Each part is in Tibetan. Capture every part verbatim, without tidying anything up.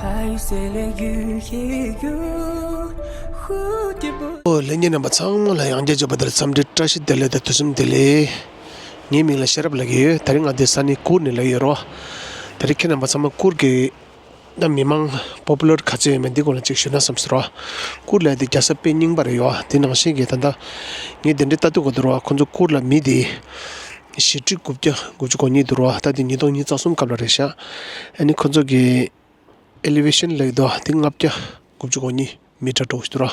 ཨོ་ལྷན་རྒྱས་རྣམ་པ་ཚང་མ་ལ་ཡང་བསྐྱར་བརྗོད་པ་ལྟར་འཚམས་འདྲི་བཀྲ་ཤིས་བདེ་ལེགས་དང་དུས་གསུམ་བདེ་ལེགས། ངའི་མིང་ལ་ཤེས་རབ་ལབ་ཀྱི་ཡོད། དེ་རིང་ང་འདི་ས་གནས་གུར་ནས་ལབ་ཀྱི་ཡོད་རོ། དེ་རིང་ཁྱེད་རྣམ་པ་ཚང་མ་གུར་གྱི་ད་མི་མང་པོ་པུ་ལར་ག་ཚོད་ཡོད་མེད་འདི་སྐོར་ལ་ཅིག་ཞུས་ན་བསམ་སོང་རོ། གུར་ལབ་ཡ་འདི་རྒྱལ་ས་དཔེ་རྙིང་པ་རེད་ཡོད། དེ་ནང་བཞིན་གྱི་ད་ལྟ་ངས་དེ་འདྲའི་ལྟ་དུས་གོ་འདུག་རོ། ཁོ་ཚོ་གུར་ལ་མི་དེ་བཞི་ཁྲི་དགུ་བརྒྱ་དགུ་བཅུ་གོ་གཉིས་འདུག་རོ། ད་དེ་ཉིས་སྟོང་ཉི་ཤུ་རྩ་གསུམ་སྐབས་ལ་རེད་ཤག་ཨ་ནི་ཁོ་ཚོ་གི་ཨེ་ལི་ཝེ་ཤན་ལབ་ཀྱི་འདུག་དེ་ལྔ་བརྒྱ་དགུ་བཅུ་གོ་གཉིས་མི་ཊར་འདྲ་བོ་ཞིག་འདུག་ར། ཨ་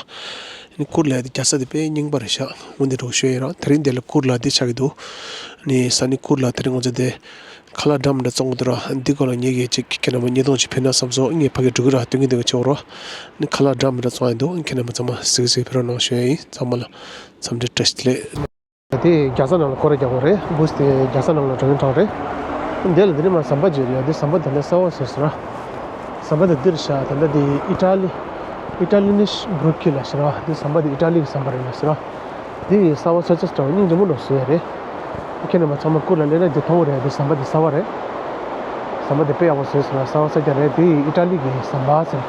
ནི་གུར་ལབ་ཡ་དེ་རྒྱལ་ས་དེ་དཔེ་རྙིང་པ་རེད་ཤག་འོན་ཏེ་འདྲ་བོ་ཞུ་ཡ་ཡིན་ར། དེ་རིང་དེ་ལ་གུར་ལ་དེ་ཆགས་ཀྱི་འདུག་ཨ་ནི་ས་གནས་གུར་ལ་དེ་རིང་ང་ཚོ་དེ་ཁ་ལག་འདྲ་མི་འདྲ་བཙོང་གི་འདུག་ར། འདི་སྐོར་ལ་ངེད་ཀྱིས་ཅིག་ཁྱེད་རྣམ་པ་བརྙན་ཐུང་ཅིག་ཕུལ་ན་བསམ་སོང་། ངས་ཕ་གི་འགྲོ་གི་ར། སྟོན་གྱི་འདུག་གི་ཆེ་བོ་རོ། ཨ་ནི་ཁ་ལག་འདྲ་མི་འདྲ་བཙོང་ཡ་འདུག་ཨ་ནི་ཁྱེད་རྣམ་པ་ཚང་མ་གཟིགས་གཟིགས་ཕེབས་རོགས་གནང་ཞུ་ཡ་ཡིན། ཚང་མ་ལ་འཚམས་འདྲི་བཀྲ་ཤིས་བདེ་ལེགས། དེ་རྒྱལ་ས་ནང་ལ་སྐོར་ར་རྒྱག་དགོས་རེད། བུ་སི་དེ་རྒྱལ་ས་ནང་ལ་འགྲོ་མཁན་གྲས་རེད། འདི་ལ་འདི་རིང་མ་ཟམ་པ་ཅིག་ཡོད་རེད། འདི་ཟམ་པ་དེ་འདྲ་གསར་པ་བཟོས་སོང་ར། ཟམ་པ་དེ་འདིར་བཞག་ད་ལྟ་དེ་ཨི་ཊ་ལི། ཨི་ཊ་ལི་ནི་བྷུ་རུ་ཀི་ལ་ཟེར་བ། འདི་ཟམ་པ་དེ་ཨི་ཊ་ལི་གི་ཟམ་པ་རེད་ལ་ཟེར་བ། འདི་གསར་པ་ཚོ་ཆ་འདྲ་བོ་སྙིང་རྗེ་མོ་འདྲ་བོ་བཟོས་ཡ་རེད། ཁྱེད་རྣམ་པ་ཚང་མ་གུར་ལ་སླེབས་ན་འདི་མཐོང་གི་རེད། འདི་ཟམ་པ་འདི་གསར་པ་རེད། ཟམ་པ་འདི་དཔེ་ཡག་པོ་བཟོས་སོང་ར། གསར་པ་གསར་རྒྱག་རེད། འདི་ཨི་ཊ་ལི་གི་ཟམ་པ་ཟེར།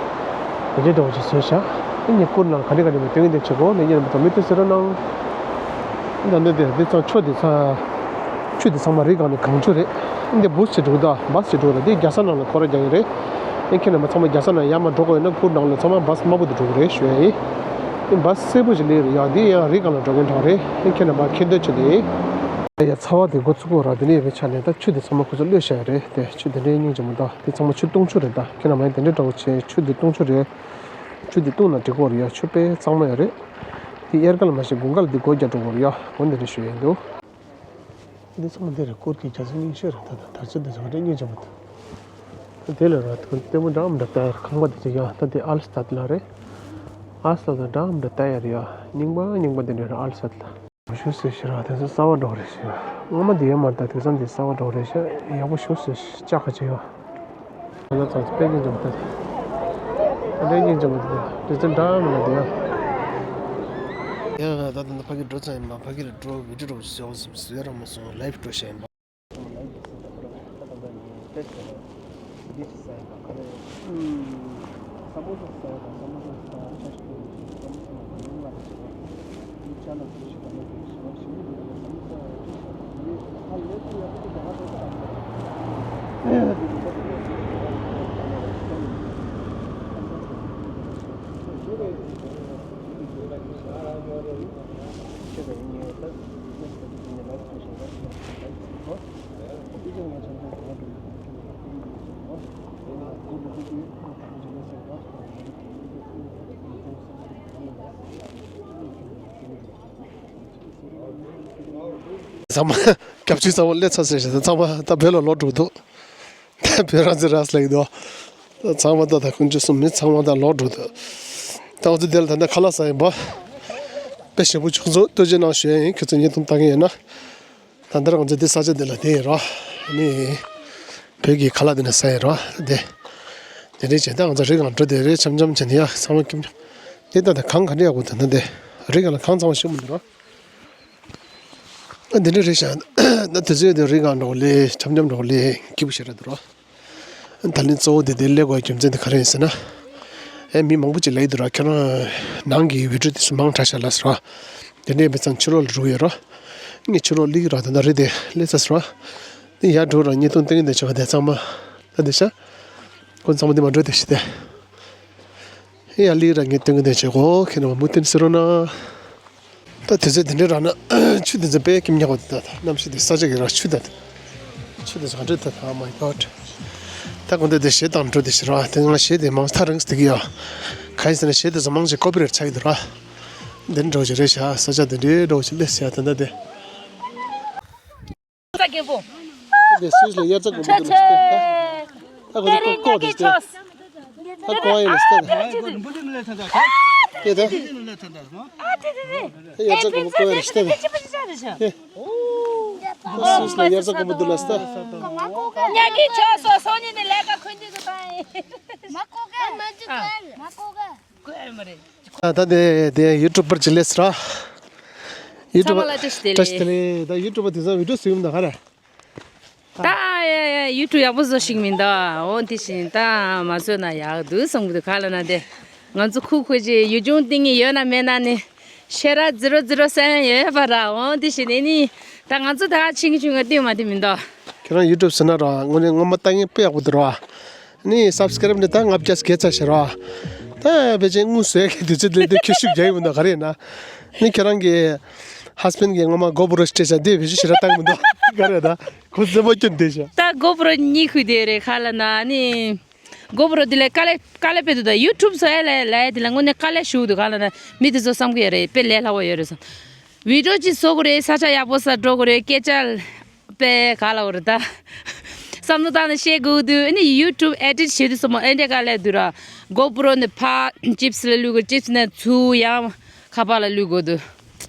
དེ་འདྲའི་འདྲ་བོ་ཞིག་བཟོས་ཤག་ཨ་ནི་གུར་ནང་ག་འདྲ་ག་འདྲ་མི་སྟོན་གྱི་འདུག་ཆེ་གོ། ལས་ཉེ་རྣམ་པ་ཚང་མ་མུ་མཐུད་གཟིགས་རོགས་གནང་། ད་འདི་འདི་འདི་ཚང་ཆུ་འདི་ཚང་། ཆུ་འདི་ཚང་མ་རི་སྒང་ནས་གངས་ཆུ་རེད། འདི་བུ་སི་ཅིག་འགྲོ་གི་འདུག་བྷ་སི་ཅིག་འགྲོ་གི་འདུག་འདི་རྒྱལ་ས་ནང་ལ་སྐོར་ར་རྒྱག་གི་རེད། ཨེ་ཁྱེད་རྣམ་པ་ཚང་མ་རྒྱལ་ས་ནང་ཡར་མར་འགྲོ་དགོས་ཡོད་ན་གུར་ནང་ལ་ཚང་མ་བྷ་སི་དམར་པོ་དེ་འགྲོ་གི་རེད་ཞུ་ཡ་ཡིན། འདི་བྷ་སི་སེར་པོ་ཞིག་སླེབས་རེད་ཡ། འདི་ཡང་རི་སྒང་ལ་འགྲོ་མཁན་གྲས་རེད། ཨེ་ཁྱེད་རྣམ་པ་མཁྱེན་འདོད་བྱེད་དེ། ཡ་ཚ་བ་དེ་འགོ་ཚུགས་གོ་ར། དེ་ནས་ཡོད་པའི་ཆ་ནས་ད་ཆུ་དེ་ཚང་མ་ཁོ་ཚོ་གློད་བཞག་ཡ་རེད། དེ་ཆུ་དེ་འདྲའི་སྙིང་རྗེ་མོ་འདུག་དེ་ཚང་མ་ཆུ་བཏུང་ཆུ་རེད། ད་ཁྱེད་རྣམ་པ་ཡང་དེ་འདྲའི་འདྲ་བོ་བྱས། ཆུ་དེ་བཏུང་ཆུ་རེད། ཆུ་དེ་བཏུང་ན་འགྲིག་གོ་རེད་ཡ། ཆུ་དཔེ་གཙང་མ་ཡོད་རེད། དེ་དབྱར་ཁ་ལ་མ་ཤེས་དགུན་ཁ་ལ་དེ་སྒོ་རྒྱག་འགྲོ་གོ་རེད་ཡ། འོ་འདི་འདྲ་ཞུ་ཡ་འདུག་འདི་ཚང་མ་འདི་རེད། གུར་གྱི་རྒྱ་མཚོ་རྙིང་ཤོས་རེད། ད་ད་དར་ཚོན་འདི་ཚང་མ་འདྲ་སྙིང་རྗེ་མོ་འདུག་དེ་ལ་ར་ཐོན་ལྟད་མོ་འདྲ་མི་འདྲ་ལྟ་ཡ་ར། ཁང་པ་འདི་ཚོ་ཡ་ད་འདི་ཨལ་སི་ཐད་ལ་རེད། ཨལ་སི་ཐད་ལ་འདྲ་མི་འདྲ་ལྟ་ཡ་རེད་ཡ། རྙིང་པ་རྙིང་པ་འདི་འདྲ་རེད་ཨལ་སི་ཐད་ལ། ཞུ་སེ་ཤི་ར་དེ་ཚོ་གསར་པ་འདྲ་རེད་ཤི། སྔོན་མ་འདི་ཡོད་མ་རེད། ད་དེང་སང་འདི་གསར་པ་འདྲ་རེད་ཤི། ཡག་པོ་ཞུ་སེ་ཤི། ལྕགས་ཁ་ཅིག་ཡོད། ང་ཚོ་དཔེ་སྙིང་རྗེ་མོ་འདུག་དཔེ་སྙིང་རྗེ་མོ་འདུག་དེ་ཚོ་འདྲ་མི་འདྲ་འདུག་ཡ། ཡ་ད་ད་ཕ་གིར་འགྲོ་ཚར་ཡིན་པ། ཕ་གིར་འགྲོ་བི་ཌིའོ་འདྲ་བོ་ཞིག་བཟོ་བཟོ་ཡ་རང་མ་སོང་། ལའིབ་འགྲོ་བཤད་ཡིན་པ། ཚང་མ་སྐྱབས་བཅོལ་ཚང་མ་སླེབས་ཚར་ཟེར་བཞག་ཚང་མ་ད་བོད་ལ་ལོག་འགྲོ་འདུག་བོད་རང་བཙན་རག་ལབ་ཀྱི་འདུག་ཚང་མ་ད་ད་དཀོན་མཆོག་གསུམ་མི་ཚང་མ་ད་ལོག་འགྲོ་འདུག་ད་ང་ཚོ་འདི་ལ་ད་ལྟ་ཁ་ལག་ཟ་ཡིན་པ། དཔེ་ཞེ་པོ་ཁྱོད་ཚོ་ལྟོས་བཅས་གནང་ཞུ་ཡ་ཡིན། ཁྱོད་ཚོ་བརྙན་ཐུང་ལྟ་མཁན་ཡོད་ན། ད་ལྟ་རང་ཚོ་འདི་ས་ཆ་འདི་ལ་བསྡད་ཡིན་ར། ནི་བོད་ཀྱི་ཁ་ལག་འདི་ནས་ཟ་ཡིན་ར། འདི་འདི་འདྲས་བྱས་ད་ང་ཚོ་རི་སྒང་འགྲོ་བསྡད་རེད། འཆམ་འཆམ་བྱས་ནས་ཡ་ཚང་མ་ཁྱིམ་འདི་ད་ད་གངས་ག་འདྲ་ཡག་པོ་འདུག་ད་འདི་རི་སྒང་ལ་གངས་ཚང་མ་ཞིག་མི་འདུག་ར། ཨ་འདི་འདྲ་རེད་ཤག་ད་དུས་ཚོད་འདི་རི་སྒང་འགྲོ་ལས་འཆམ་འཆམ་འགྲོ་ལས་སྐྱིད་པོ་ཞེ་དྲག་འདུག་ར། ད་ལན་གཙོ་བོ་དེ་དེ་སླེབས་དགོས་རྒྱུ་མཚན་དེ་ག་རེ་ཡིན་ཟེར་ན། ཨེ་མི་མང་པོ་ཅིག་ལབ་ཀྱི་འདུག་ར། ཁྱོད་རང་ནང་གི་བི་ཌིའོ་དེ་ཚོ་མང་དྲགས་ཤག་ལབ་ཟེར་བ། དེ་འདྲས་མི་ཚང་ཕྱི་ལོགས་ལ་འགྲོ་ཡོད་ར། ངས་ཕྱི་ལོགས་སླེབས་ཀྱི་ར། ད་ལྟ་རི་དེ་སླེབས་ཚར་ཟེར་བ། དེ་ཡར་འགྲོ་ར་བརྙན་ཐུང་སྟོན་གྱི་འདུག་ཆ་ག་དེ་ཚང་མ། ད་དེ་ཤ། ཁོ་ཚང་མ་དེ་མ་འགྲོ་དེ་ཤི་དེ། ཨེ་ཡར་སླེབས་ར་ངས་སྟོན་གྱི་འདུག་ཆ་གོ། ཁྱེད་རང་མུ་མཐུད་གཟིགས་རོགས་གནང་། ད་དུས་ཚོད་འདི་འདྲ་རག་ན་ཆུ་འདི་ཚོ་དཔེ་སྐྱིད་ཉག་པོ་འདུག་ད་གནམ་གཤིས་འདི་ས་ཆ་གི་ར་ཆུ་ད་ཆུ་འདི་ཚོ་ག་འདྲ་འདུག Oh my God། ད་གོ་འདི་འདི་གཞས་བཏང་འགྲོ་འདི་ཞིག་ར། དེ་སྔ་གཞས་དེ་མང་ཐག་རིང་སྟེ་གི་ཡ། ག་ཡིན་ཟེར་ན་གཞས་དེ་ཚོ་མང་ཆེ་ཀོ་པི་རེ་ཊི་ཆགས་ཀྱི་འདུག་ར། འདི་འདྲ་འདྲ་བོ་ཞིག་རེད་ཤག་ས་ཆ་འདི་འདྲའི་འདྲ་བོ་ཞིག་སླེབས་ཤག་ད་ལྟ་དེ། ས་རྒན་པོ། དེ་སུས་ལ་དབྱར་རྩྭ་དགུན་འབུ་འདུག་ལ་ཟེར་ཏེ། ད་ད་གོ་དེ་ཀོ་ཀོ་དེ་ཟེར་ཏེ། ད་ཀོ་ཡིན་ལ་ཟེར་ཏེ། དེ་ད། དེ་དེ་དེ། དེ་དབྱར་རྩྭ་དགུན་འབུ་ཀོ་ཡིན་ལ་ཟེར་ཏེ། དེ། ད་སུས་ལ་དབྱར་རྩྭ་དགུན་འབུ་འདུག་ལ་ཟེར་ཏེ། ཉག་གི་ཆོག་སོ་སོ་ཉིད་ནས་ལས་ཀ་འཁོན་རྒྱུ་དུ་ད་ཡིན། མ་ཀོ་ཀ་མ་ཀོ་ཀ་ཀོ་ཡ་མ་རེད། ད་དེ་དེ་ཡུ་ཊུབ་པར་ཅིག་སླེབས་ར། ཡུ་ཊུབ་པར། ཚང་མ་ལ་བཀྲ་ཤིས་བདེ་ལེགས། བཀྲ་ཤིས་བདེ་ལེགས། ད་ཡུ་ཊུབ་པར་དེ་ཚོ་བི་ཌིའོ་བཟོས་ཡོང་ད་ག་རེ། ད་ཡ་ཡ་ཡུ་ཊུབ་ཡག་པོ་བཟོ་ཤེས་མི་འདུག་འོ་དེ་བཞིན་ད་མ་བཟོས་ན་ཡག་འདུག་བསམ་གི་འདུག་ག་ལབ་ན་དེ་ང་ཚོ་ཁུག་ཁུག་ཅིག་ཡུལ་ལྗོངས་སྟེང་གི་ཡོད་ན་མེད་ན་ནི་ཤེ་ར་ཛི་རོ་ཛི་རོ་སེ་བེན་ཡོད་པ་ར། འོ་དེ་བཞིན་ནི་ནི་ད་ང་ཚོ་ད་ཆིང་ཆུང་ག་ལྟོས་མ་དེ་མི་འདུག་ཁྱེད་རང་ཡུ་ཊུབ་ཟེར་ན་ར་དངོས་གནས་སྔོན་མ་ལྟ་མཁན་དཔེ་ཡག་པོ་འདུག་ར། ནི་སབ་སི་ཀ་རེབ་ནི་ད་ལྔ་བརྒྱ་བརྒལ་ཚར་ཤག་ར། ད་ཕལ་ཆེར་དངུལ་བཟོས་མཁན་དུས་ཚོད་ལས་དེ་ཁྱོད་ཤུགས་རྒྱག་ཡི་མི་འདུག་ག་རེ་ཡིན་ན། ནི་ཁྱེད་རང་གི་ཧས་བྷེན་གྱིས་སྔོན་མ་གོ་པོ་རོ་སྤྲད་ཤག་འདི་བེད་སྤྱོད་ཞེ་དྲག་བཏང་མི་འདུག་ག་རེ་ད་ཁོ་རྩེད་མོ་སྐྱོན་བསྡད་ཤག་ད་གོ་པོ་རོ་གཉིས་ཁུལ་དེ་རེད་ག་ལབ་ན་ནི། གོ་པོ་རོ་དེ་ལས་དཀའ་ལས་དཀའ་ལས་དཔེ་འདུག་ད་ཡུ་ཊུབ་བཟོ་ཡ་ལས་ལས་དེ་ལ་དངོས་གནས་དཀའ་ལས་ཞེ་པོ་འདུག་ག་ལབ་ན་མི་དེ་ཚོ་བསམ་གི་ཡོད་རེད། དཔེ་ལས་སླ་པོ་ཡོད་རེད་བསམ། བི་ཌི་ཡོ་ཅིག་བཟོ་དགོས་རེད། ས་ཆ་ཡག་པོ་སར་འགྲོ་དགོས་རེད། སྐད་ཆ་དཔེ་ག་ལབ་དགོས་རེད་ད། བསམ་བློ་བཏང་ནས་བཤད་དགོས་འདུག་ཨ་ནི་ཡུ་ཊུབ་ཨེ་ཌིཊ་བྱེད་དུས་ཙམ་པ་ཨེ་འདྲས་ག་ལབ་འདུག་ར། གོ་པོ་རོ་ནས་ཕར་ཅིབ་སི་ལ་བླུག་དགོས། ཅིབ་སི་ནས་ཚུར་ཡང་ཁ་པར་ལ་བླུག་དགོས་འདུག་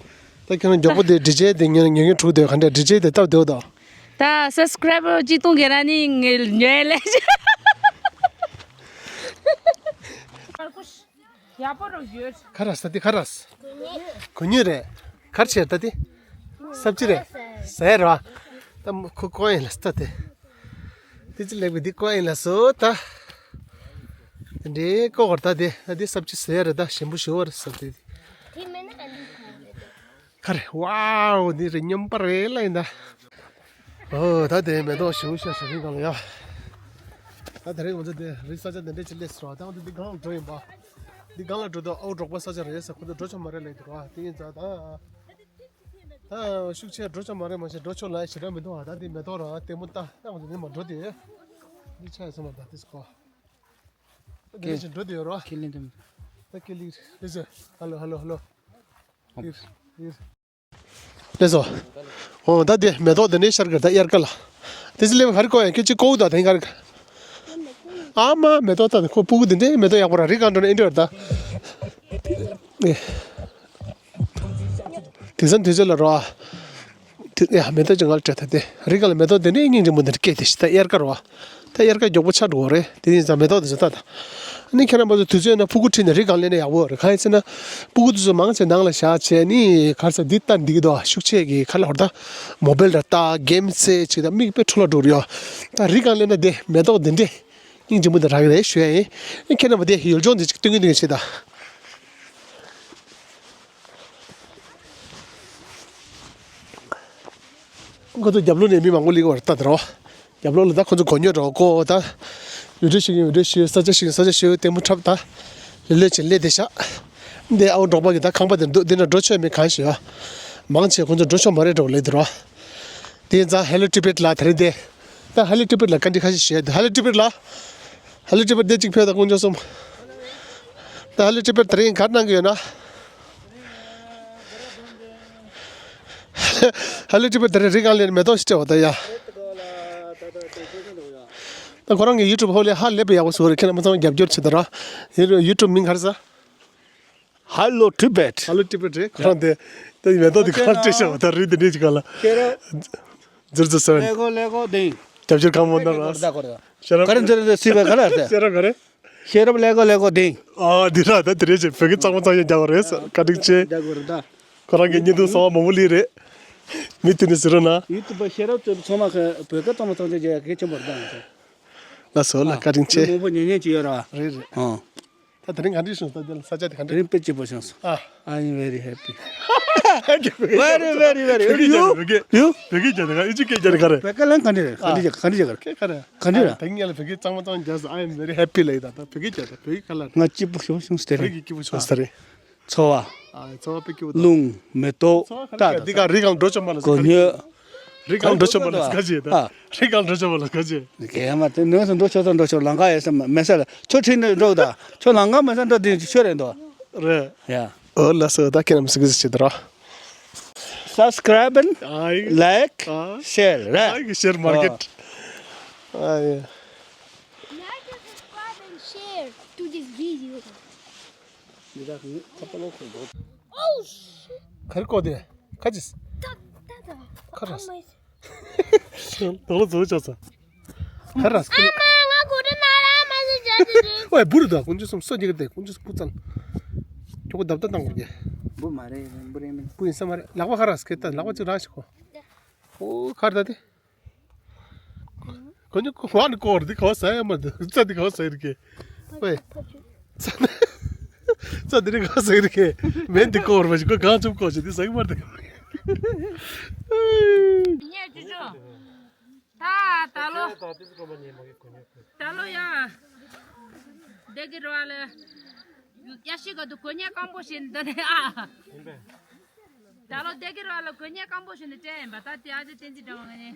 ད་ཁྱེད་རང་མགྱོགས་པོ་དེ་འདྲི་བྱེད་དེ་ཉན་ཉན་མཁན་དྲུག་དེ་ག་འདྲས་འདྲི་བྱེད་དེ་སྟབས་བདེ་པོ་འདུག་ད་སབ་སི་ཀ་རའི་བར་གཅིག་སྟོང་གི་ར་ནི་ངས་ཉོས་ལས། ཡག་པོ་རོ་ཡོད། ཁ་ར་ས་དེ་ཁ་ར་ས། གོ་ཉོས་རེད། གར་ཆེར་ད་དེ། སབ་ཅི་རེད། ཟས་ར། ད་ཁོ་ཀོ་ཡིན་ལ་ས་ད་དེ། དེ་ཅི་ལེགས་པའི་དེ་ཀོ་ཡིན་ལ་སོ་ད། དེ་འདྲའི་ཀོ་གར་ད་དེ་ད་དེ་སབ་ཅི་ཟས་རེད། ད་ཞིམ་པོ་ཞུ་བར་ས་དེ། དེ་མེད་ན་ག་འདི་ཁ་རེད། ཁ་རེད། ཝའོ་འདི་རེད། སྙོམས་པ་རེད་ལ་ཡིན་ད། ཨོ་ད་དེ་མེ་ཏོག་ཞིམ་ཤ་ཞིམ་གང་ལ་ཡ། ད་དེ་རིང་ང་ཚོ་དེ་རི་ས་ཆ་དེ་འདྲས་ཅིག་སླེབས་སོང་། ད་ང་ཚོ་འདི་སྒང་ལ་འགྲོ་ཡིན་པ། འདི་སྒང་ལ་འགྲོ་དུས་ཨའུ་འབྲོག་པ་ས་ཆ་རེད་ཟེར། ཁོ་ཚོ་འགྲོ་ཆོག་མ་རེད་ལབ་འདུག་བ། དེ་ཡིན་ཙང་ད། ད་ཤུགས་ཆེ་འགྲོ་ཆོག་མ་རེད། མ་གཞི་འགྲོ་ཆོག་ལབ་ཞེ་དྲག་མི་འདུག་བ། ད་འདི་མེ་ཏོག་རང་ལྟད་མོ་ལྟ་ད་ང་ཚོ་འདི་མ་འགྲོ་དེ། འདི་ཆ་ཡི་སོང་མ་ད་དེ་སྐོར། འདི་ནས་ཅིག་འགྲོ་དེ་ཡོད་རོ། ཁས་ལེན་དུ་མི། ད་ཁས་ལེན་རེད་ཟེར། ཧ་ལོ་ཧ་ལོ་ཧ་ལོ། ཡིར་ཡིར། ལགས་སོ། འོ་ད་དེ་མེ་ཏོག་དེ་འདྲའི་ཤར་གི་ད་དབྱར་ཁ་ལ། དེ་ཚེ་སླེབས་ག་རེ་གོ་ཡང་ཁྱོད་ཅིག་ཀོ་ད་དེ་ག་རེ། ཨ་མ་མེ་ཏོག་ད་ཁོ་སྤུ་གུ་དེ་འདྲའི་མེ་ཏོག་ཡག་པོ་ར། རི་སྒང་འགྲོ་ནས་ཨེ་འདྲ་ད། དེང་སང་དུས་ཚོད་ལ་རོ། དེ་ཡ་མེ་ཏོག་ཅིག་ང་ལ་སྤྲད་ད་དེ། རི་སྒང་ལ་མེ་ཏོག་དེ་འདྲའི་སྙིང་རྗེ་མོ་འདི་འདྲ་སྐྱེས་དེ་ཤི་ད་དབྱར་ཁ་རོ། ད་དབྱར་ཁ་མགྱོགས་པོ་ཆགས་འགྲོ་གི་རེད། དེ་ཡིན་ཙང་མེ་ཏོག་དེ་ཚོ་ལྟ་ད། ཨ་ནི་ཁྱེད་རང་པ་ཚོ་དུས་ཚོད་ན་སྤུ་གུ་ཁྲིད་ནས་རི་སྒང་སླེབས་ན་ཡག་པོ་རེད། གང་ཡིན་ཟེར་ན། སྤུ་གུ་དེ་ཚོ་མང་ཆེ་ནང་ལ་བཞག་བྱས་ནི་ག་རེ་ཟེར་འདི་ལྟ་འདི་གི་འདུག་ཤུགས་ཆེ་གི་ཁ་ལ་ཧོར་ད་མོ་བེལ་ར་ལྟ་གེམ་རྩེ་བྱེད་ད་མིག་དཔེ་འཕྲོ་བརླག་འགྲོ་གི་རེད་ཡ། ད་རི་སྒང་སླེབས་ན་དེ་མེ་ཏོག་འདི་འདྲས་སྙིང་རྗེ་མོ་འདི་རག་གི་རེད་ཞུ་ཡ་ཡིན། ཨ་ཁྱེད་རྣམ་པ་དེ་ཡུལ་ལྗོངས་འདི་ཅིག་སྟོན་གི་འདུག་བྱེད་ད། ཁོ་ཚོ་རྒྱབ་ལོགས་ནས་མི་མང་པོ་སླེབས་ཀྱི་ཡོད་རེད་ད་དེ་རོ། རྒྱབ་ལོགས་ལ་ད་ཁོ་ཚོ་གོ་ཉོ་འགྲོ་གོ་ད། ཡུལ་གྲུ་ཞིག་ཡིན་ཡུལ་གྲུ་ཞིག་ས་ཆ་ཞིག་ཡིན་ས་ཆ་ཞིག་ལྟད་མོ་འཁྲབ་ད། ལེ་ལེ་བྱས་ལེ་བསྡད་ཤག་འདི་ཨའོ་འབྲོག་པ་གི་ད་ཁང་པ་དེ་འདུག་འདི་ན་འགྲོ་ཆོག་མེད་གང་ཞིག་ཡོད། མང་ཆེ་ཁོ་ཚོ་འགྲོ་ཆོག་མ་རེད་འགྲོ་ལེ་དེ་རོ། དེ་ཡིན་ཙང་ཧེ་ལོ་ཊི་བེཊ་ལ་དེ་རིང་དེ། ད་ཧེ་ལོ་ཊི་བེཊ་ལ་བཀའ་འདྲི་ཁ་ཤས་ཞུ་ཡ་འདུག་ཧེ་ལོ་ཊི་བེཊ་ལ། ཧེ་ལོ་ཊི་བེཊ་དེ་གཅིག་ཕེབས་དང་དཀོན་མཆོག་གསུམ། ད་ཧེ་ལོ་ཊི་བེཊ་དེ་རིང་ག་རེ་གནང་གི་ཡོད་ན། ཧེ་ལོ་ཊི་བེཊ་དེ་རིང་རི་སྒང་ལ་མེ་ཏོག་ཞིག་སྤྲད་པ་ད་ཡ། ད་ཁོ་རང་གི་ཡུ་ཊུབ་ཧོ་ལས་ཧ་ལས་པའི་ཡག་པོ་བཟོ་རེད། ཁྱེད་རྣམ་པ་ཚང་མ་རྒྱབ་སྐྱོར་བྱེད་དང་ར། ཡུ་ཊུབ་མིང་ག་རེ་ཟེར། Hello Tibet. Hello Tibet རེད། ཁོ་རང་དེ་དེ་མེ་ཏོག་དེ་ག་རེ་སྤྲད་ཤག་ད་རི་དེ་འདྲས་ཅིག་ག་ལ། ཤེས་རབ། ཛིར་ཛིར་སེ་བེན། ལེ་གོ་ལེ་གོ་ལྡིང་། རྒྱབ་སྐྱོར་གང་མང་གནང་ར། ཤེས་རབ། ག་རེ་ཛིར་ཛིར་སེ་བེན་ག་རེ་ཟེར། ཤེས་རབ་ག་རེ། ཤེས་རབ་ལེ་གོ་ལེ་གོ་ལྡིང་། ཨ་འདི་ར་ད་དེ་རེད་ཅེ་བོད་སྐད་གཙང་མ་གཙང་ཡང་རྒྱག་པ་རེད་ཟེར། བཀའ་དྲིན་ཆེ། རྒྱག་དགོས་རེད་ད། ཁོ་རང་གི་བརྙན་ཐུང་གསར་པ་མང་པོ་སླེབས་རེད། མི་དེ་ནི་ཟེར་རོགས་གནང་། ཡུ་ཊུབ་པ་ཤེས་རབ་ཚོས་ཚང་མ་གི་བོད་སྐད་གཙང་མ་གཙང་ཡང་རྒྱག་ཡ་གལ་ཆེན་པོ་རེད་ད་ང་ཚོ། ལགས་སོ་ལགས། བཀའ་དྲིན་ཆེ། མི་མང་པོ་ཉན་ཉན་ཅིག་ཡོད་ར། རེད་རེད། ཨ། ད་དེ་རིང་ག་འདྲ་བྱུང་སོང་། ས་ཆ་དེ་ག་འདྲ། དེ་རིང་དཔེ་སྐྱིད་པོ་བྱུང་སོང་། ཨ། I am very happy. Very very very. བོད་སྐད་རྒྱག་དེ་ག་ཨི་ཇི་སྐད་རྒྱག་དེ་ག་རེད། བོད་སྐད་ལན་ག་འདྲ་རེད། ག་འདྲ་རྒྱག་ག་རེད། ག་རེ་ག་འདྲ་རེད། དེ་ངས་ལ་བོད་སྐད་གཙང་མ་གཙང་རྒྱག་སོང་། I am very happy ལབ་ཡོད་ད། ད་བོད་སྐད་རྒྱག་ད། བོད་སྐད་ག་ལ། ང་སྐྱིད་པོ་ཞེ་པོ་བྱུང་སོང་དེ་རིང་། བོད་སྐད་སྐྱིད་པོ་བྱུང་སོང་ད་རེད། འཚོ་བ། ཨ། འཚོ་བ་དཔེ་སྐྱིད་པོ་འདུག་རླུང་། མེ་ཏོག་འཚོ་བ་ག་རེ་ད་ད་འདི་ག་རི་སྒང་འགྲོ་ཆོག་མ་ལ་གོ་ཉོ། རི་སྒང་འགྲོ་ཆོག་མ་ལ་ག་ཅི་ད། ཨ། རི་སྒང་འགྲོ་ཆོག་མ་ལ་ག་ཅི། གས་མ་དེ་ནོས་སུ་འགྲོ་ཆོག་ད་འགྲོ་ཆོག་ལམ་ཁ་ཡོད་ས་མེད་ས་ལ་ཁྱོད་ཁྲིད་ནས་འགྲོ་ད། ཁྱོད་ལམ་ཁ་མེད་ས་འགྲོ་དེ་ཆོས་རེད་འདུག་རེད། ཡ། ཨོ་ལགས་སོ། ད་ཁྱེད་རྣམས་སུ་གི་ཟིག་བྱེད་དོ་ར། Subscribe and ཨ་ཡི། Like ཨ། Share རེད། ཨ་ཡི་ཤེར་མར་ཀེཊ། ཨ་ཡི། Like and subscribe and share to this video. Oh shit. ག་རེ་བཀོད་དེ། ཁ་ཅིག་ད་ད་ད་ཁ་ར། ཨ་མ། དོ་ལོ་ཛོ་ཅོ་ཚ། ཁ་ར་སྐུ། ཨ་མ་ང་གོ་རེ་ན་ར་མ་ཟེར་བྱ་དེ་རེད། ཨོའི་བུ་རུ་ད་ཀུན་ཅི་སུམ་སོ་རྒྱག་གི་དེ་ཀུན་ཅི་སུམ་བུ་ཙམ། ཁྱོ་གོ་བརྡབ་བརྡབ་བཏང་གོ་རྒྱ། བུ་མ་རེད་བུ་རེད་མིན། བུ་ཡིན་ས་མ་རེད། ལག་པ་ཁ་ར་སྐེ་ད་ལག་པ་ཅིག་ར་ཞིག་གོ། ཨོ་ཁར་ད་དེ། ཁོ་ཉིད་ཁོ་བ་ནི་སྐོར་འདི་ག་བ་ཟ་ཡ་མ་འདུག་རྩྭ་འདི་ག་བ་ཟ་ཡི་རེད་ཀྱེ། ཝེ། རྩྭ་འདི་རེད་ག་བ་ཟ་ཡི་རེད་ཀྱེ། མེན་འདི་སྐོར་མ་ཞིག་ཁོ་གང་བྱུང་སྐོར་ཞིག་འདི་ཟ་གི་མ་རེད། ད་ད་ལོ། ད་ལོ་ཡ། སྡེ་དགེ་རུ་བ་ལ། ཡ་ཤི་ག་དུ་གོ་ཉེ་སྐམ་པོ་ཞིག་འདི་ནས་ཨ། ད་ལོ་སྡེ་དགེ་རུ་བ་ལ་གོ་ཉེ་སྐམ་པོ་ཞིག་འདི་སྤྲད་ཡིན་པ། ད་དེ་ཨ་ཅེ་བསྟན་འཛིན་འདྲ་བ་ང་ནས།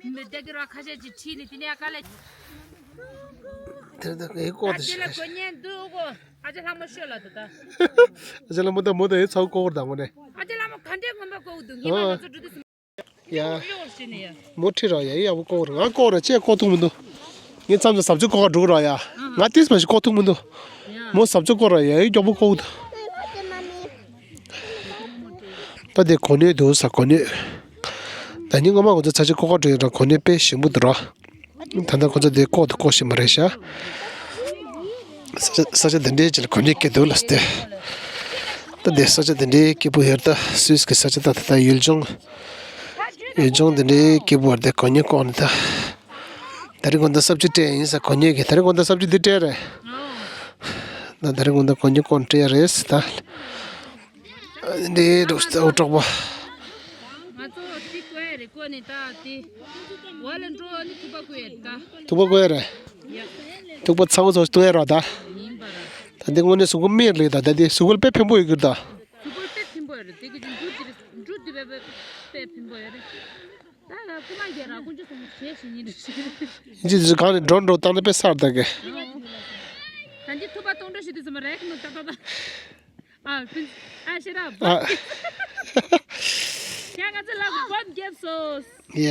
མི་སྡེ་དགེ་རུ་བ་ཁ་ཤས་ཅིག་ཁྲིད་ནས་དེ་ནས་ཨ་ཀ་ལས། དེར་ད་ངའི་ལྐོག་ད་ཏུ་དེ་ལ་གོ་ཉེ་འདུག་གོ། ཨ་ཅེ་ལྷ་མོ་ཤོད་ལ་དུ་ད། ཨ་ཅེ་ལྷ་མོ་ད་མོ་ད་ཡི་ཚ་བོ་ལྐོག་ད་ངོ་ནས། ཨ་ཅེ་ལྷ་མོ་ག་འདྲས་ངོ་མ་ལྐོག་འདུག་ཉི་མ་ང་ཚོ་འགྲོ་དུས། ཡ། མོ་ཁྲིད་རོགས་ཡ། ཡི་ཡག་པོ་ལྐོག་རོགས། ང་ལྐོག་རོགས་ཅེས་ལྐོག་ཐུབ་མི་འདུག་ངས་མཚམས་སུ་ཟབ་ཆོས་ལྐོག་འགྲོ་གི་རོགས་ཡ། ང་ཏིས་མ་ཞིག་ལྐོག་ཐུབ་མི་འདུག་མོ་ཟབ་ཆོས་ལྐོག་རོགས་ཡ། ཡི་མགྱོགས་པོ་ལྐོག་འདུག་ད་དེ་གོ་གནས་འདུག་ས་གོ་གནས། ད་ནི་ངོ་མ་ང་ཚོ་ཚ་ཆེ་ལྐོག་འགྲོ་ཡོད་ར། གོ་གནས་དཔེ་ཞིམ་པོ་འདུག་ར། ད་ལྟ་ཁོ་ཚོ་དེ་ལྐོག་ཏུ་ལྐོག་ཤེས་མ་རེད་ཤག་ས་ཆ་དེ་འདྲའི་ཅིག་ལ་གོ་གནས་སྐྱེ་འདུག་ལ་སྟེ། ད་དེ་ས་ཆ་དེ་འདྲའི་སྐྱིད་པོ་ཡོད་རེད། ད་སུད་སི་གི་ས་ཆ་ད་ད་ད་ཡུལ་ལྗོངས། ཡུལ་ལྗོངས་དེ་འདྲའི་སྐྱིད་པོ་རེད། དེ་གོ་གནས་ལྐོག་ནས་ད། ད་རིང་དགོང་དག་ས་བཅུ་སྤྲད་ཡིན་ས་གོ་གནས་ཀྱི། ད་རིང་དགོང་དག་ས་བཅུ་འདི་སྤྲད་རེད། ད་ད་རིང་དགོང་དག་གོ་གནས་ལྐོག་ནས་སྤྲད་ཡ་རེད་ད། འདི་འགྲོ་ས་འུ་གྲོགས་པོ། ང་ཚོ་ཏི་ཀོ་ཡ་རེ་ཀོ་ནི་ད་ཏི། ཝ་ལེ་འགྲོ་ནི་ཐུག་པ་ཀོ་ཡ་རེད་ད། ཐུག་པ་ཀོ་ཡ་རེད། ཡ། ཐུག་པ་ཚ་བོ་ཚོ་ཐུག་ཡ་རོ་ད། ཡིན་པ་ར། ད་འདི་དངོས་གནས་གཟུགས་པོ་མེར་ལེགས་ད། ད་འདི་གཟུགས་པོ་དཔེ་ཕན་པོ་ཡོད་གི་ད། གཟུགས་པོ་དཔེ་ཕན་པོ་ཡོད་རེད། དེ་གི་འགྲོ་དེ་རེད། འགྲོ་དེ་དཔེ་དཔེ་ཕན་པོ་ཡོད་རེད། ད་ཡ་ཁུ་མ་རྒྱལ་ར་ཀུན་སྤྱོད་སོང་བྱས་ཤིག་ཡིན་རེད། ཅི་ཅི་གང་ནས་འགྲོ་འགྲོ་བཏང་ནས་དཔེ་གསར་ད་གི། ད་འདི་ཐུག་པ་གཏོང་འགྲོ་ཞིག་དུས་ཙམ་རེད་ནོ་ད་ད་ད། ཨ། ཕིན། ཨ་ཤེ་ར། ཨ། ཡ་ང་ཚོ་ལ་བོམ་རྒྱབ་སོང་། ཡ།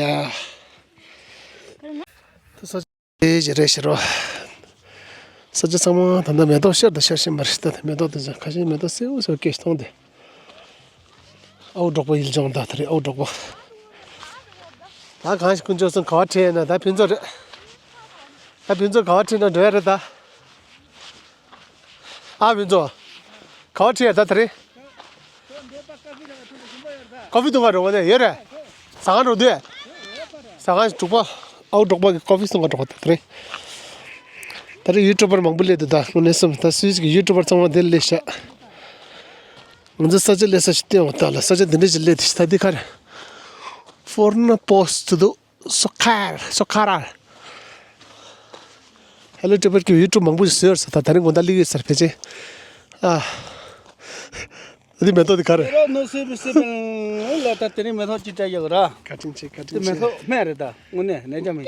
ད་ས་ཆ་དེ་ཞིག་རེད་ཤི་རོ། ས་ཆ་ཚང་མ་ད་ལྟ་མེ་ཏོག་ཤར་དང་ཤར་བཞིན་པ་རེད། ད་མེ་ཏོག་དེ་ཚོ་ཁ་ཤས་མེ་ཏོག་སེའུ་སེའུ་སྐྱེས་སྟོང་དེ། ཨའུ་གྲོགས་པོ་ཡིལ་ལྗོངས་ད་དེ་རེད། ཨའུ་གྲོགས་པོ། ད་གང་ཞིག་ཀུན་སྤྱོད་སོང་ག་བ་ཁྲིད་ཡིན་ན་ད་ཕུན་ཚོགས་རེད། ད་ཕུན་ཚོགས་ག་བ་ཁྲིད་ན་འགྲོ་ཡ་རེད་ད། ཨ་ཕུན་ཚོགས། ག་བ་ཁྲིད་ཡ་ད་དེ་རིང་། ཀོ་ཕི་འཐུང་ག་འགྲོ་བ་ནས་ཡོད་རེད། ཟ་ཁང་འགྲོ་དུས། ཟ་ཁང་དྲུག་པ། ཨའུ་གྲོགས་པ་གི་ཀོ་ཕི་འཐུང་ག་འགྲོ་བ་དེ་རིང་། དེ་རིང་ཡུ་ཊུབ་པར་མང་པོ་སླེབས་འདུག་ད་དངོས་གནས་སེམས་ད་སུད་སི་གི་ཡུ་ཊུབ་པར་ཚང་མ་འདིར་སླེབས་ཤག་ང་ཚོ་ས་ཆ་སླེབས་ས་ཞིག་བསྟན་འོང་ད་ལ། ས་ཆ་འདི་འདྲ་ཞིག་སླེབས་འདུག་ད་འདི་ག་རེ། ཧྥོར་ན་པོ་སི་ཊི་འདུག་སོ་ཁར། སོ་ཁ་ར། ཧེ་ལོ་ཊི་པར་གྱི་ཡུ་ཊུབ་མང་པོ་ཞིག་བཟོས་ཡོད་ས། ད་ད་རིང་དགོང་དག་སླེབས་ཡོད་ས་རེད་ཕལ་ཆེར། ཨ། འདི་མེ་ཏོག་འདི་ག་རེ། རོ་ནོ་སི་པི་སི་པི་ལ་ད་དེ་རིང་མེ་ཏོག་ཅིག་སྤྲད་ཡོད་ར། བཀའ་དྲིན་ཆེ། བཀའ་དྲིན་ཆེ། དེ་མེ་ཏོག་སྨན་རེད་ད། དངོས་གནས་ནད་འཇམ་མི་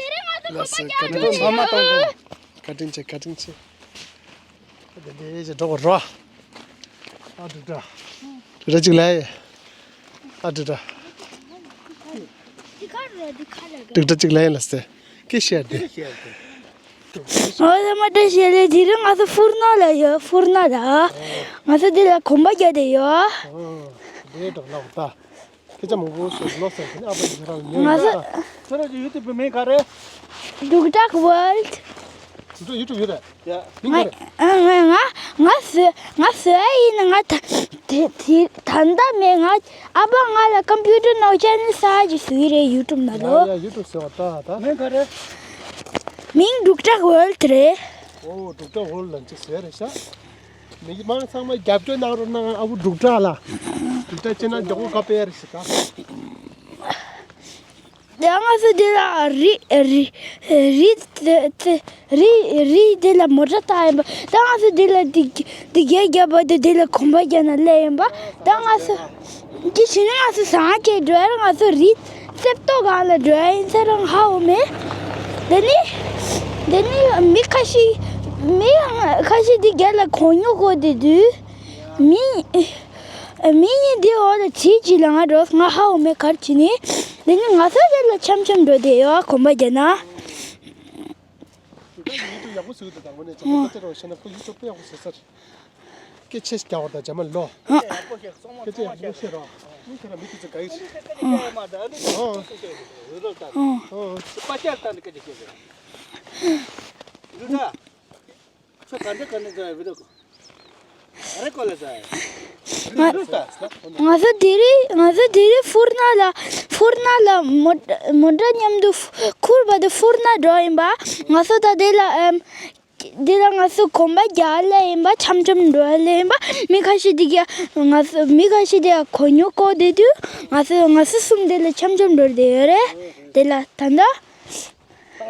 ལགས་སོ། བཀའ་དྲིན་ཆེ། མེ་ཏོག་མ་མ་གཏོང་དགོས། བཀའ་དྲིན་ཆེ། བཀའ་དྲིན་ཆེ། དེ་འདྲའི་ཅིག་འགྲོ་བ་རོ། ཨ་འབྲུག་སྒྲ། འབྲུག་སྒྲ་གཅིག་ལ་ཡ། ཨ་འབྲུག་སྒྲ། འབྲུག་སྒྲ་གཅིག་ལ་ཡ་ལ་སེ། ཀི་ཤེར་དེ། ཨོ་ལ་མ་འདྲ་ཤེར་ལེ་དེ་རིང་ང་ཚོ་ཧྥུར་ན་ལ་ཡོད། ཧྥུར་ན་ལ། ང་ཚོ་འདི་ལ་གོམ་པ་རྒྱག་དེ་ཡོད། ཨོ། འདི་འགྲོ་ལ་ད། སྐད་ཆ་མང་པོ་ཞིག་ལོ་ཟེར་གྱི་ནི་ཨ་ཕ་ཡི་རང་ཉོས་ང་ཡོད་ཚོ། ད། ཁྱོད་རང་གི་ཡུ་ཊུབ་པའི་མིང་ག་རེ། འབྲུག་སྒྲ་ཝརལ་ཌི། འདི་ཚོ་ཡུ་ཊུབ་ཡོད་རེད། ཡ། མིང་ག་ང་རེ། ཨ་ང་ང་ང་བཟོས་ང་བཟོས་ཡིན། ང་ད་དེ་དེ་ད་ལྟ་མེད། ང་ཨ་ཕ་ང་ལ་ཀམ་པུ་ཊར་ནང་ཅེ་ནལ་གསར་ཅིག་བཟོས་རེད། ཡུ་ཊུབ་ནང་ལོ། ཡ་ཡ་ཡུ་ཊུབ་ཟེར་བ་ད་ད། མིང་ག་རེ། མིང་འབྲུག་སྒྲ་ཝརལ་ཌི་རེད། ཨོ་འབྲུག་སྒྲ་ཝརལ་ཌི་ལ་ཅིག་བཟོས་རེད་ཤག་མི་མང་ཚང་མ་རྒྱབ་སྐྱོར་གནང་རོགས་གནང་། ཨ་བུ་འབྲུག་སྒྲ་ལ། འབྲུག་སྒྲ་ཅན་ན་མགྱོགས་པོ་བཀའ་སྤེལ་རེ་ཞིག་ད། ད་ང་ཚོ་འདི་ལ་རི་རི་རི་རི་རི་འདི་ལ་མོ་ཊ་བཏགས་ཡིན་པ། ད་ང་ཚོ་འདི་ལ་འདི་འདི་རྒྱ་རྒྱབ་པ་དེ་འདི་ལ་གོམ་པ་རྒྱག་ན་སླེབས་ཡིན་པ། ད་ང་ཚོ། དེ་བྱས་ན་ང་ཚོ་ཟ་ཁང་ཅིག་འགྲོ་ཡ་ར། ང་ཚོ་རི་གསེབ་ཏོག་སྒང་ལ་འགྲོ་ཡ་ཡིན་ས་རང་ཧ་འོ་མེད། དེ་ནི་དེ་ནི་མི་ཁ་ཤས་མི་ཁ་ཤས་དེ་རྒྱ་ལ་གོ་ཉོ་གོ་དེ་དུས་མི་མི་གཉིས་དེ་འོག་ལ་བྱིས་ཅིག་ལ་ང་འགྲོ་ང་ཧ་འོ་མེད་གར་བྱས་ནི། དེ་ནི་ང་ཚོ་དེ་ལ་འཆམ་འཆམ་འགྲོ་དེ་ཡོད་གོམ་པ་རྒྱག་ན། ཡུ་ཊུབ་ཡག་པོ་བཟོས་འདུག་ད་དངོས་གནས་ཅང་ཁ་ཅིག་རོ་ཤེ་ན་ཁོ་ཡུ་ཊུབ་དཔེ་ཡག་པོ་བཟོས་ས་རེད། སྐད་ཆེ་ཞིག་རྒྱག་བར་དང་རྗེས་མ་ལོ། སྐད་ཆེ་ཡག་པོ་བཤད་རོགས། མི་ཁྱེད་རང་མི་ཁྱེད་ཚོ་ག་ཡི་རེད། ཨོ། ཨོ། ཁྱོད་ག་འདྲ་ག་འདྲ་ཟ་ཡ་བི་ཌིའོ་གོ། ག་རེ་གོ་ལ་ཟ་ཡ། ང་ང་ཚོ་དེ་རིང་ང་ཚོ་དེ་རིང་ཧྥུར་ན་ལ་ཧྥུར་ན་ལ་མོ་མོ་ཊ་མཉམ་དུ་ཁུར་བ་དེ་ཧྥུར་ན་འགྲོ་ཡིན་པ། ང་ཚོ་ད་དེ་ལ་ཨམ། འདི་ལ་ང་ཚོ་གོམ་པ་རྒྱག་ལེ་ཡིན་པ། འཆམ་འཆམ་འགྲོ་ལེ་ཡིན་པ། མི་ཁ་ཤས་དེ་ག་ང་ཚོ་མི་ཁ་ཤས་དེ་ག་གོ་ཉོ་གོ་བསྡད་དུས། ང་ཚོ་ང་ཚོ་གསུམ་དེ་ལ་འཆམ་འཆམ་འགྲོ་བསྡད་ཡོད་རེད། དེ་ལ་ད་ལྟ།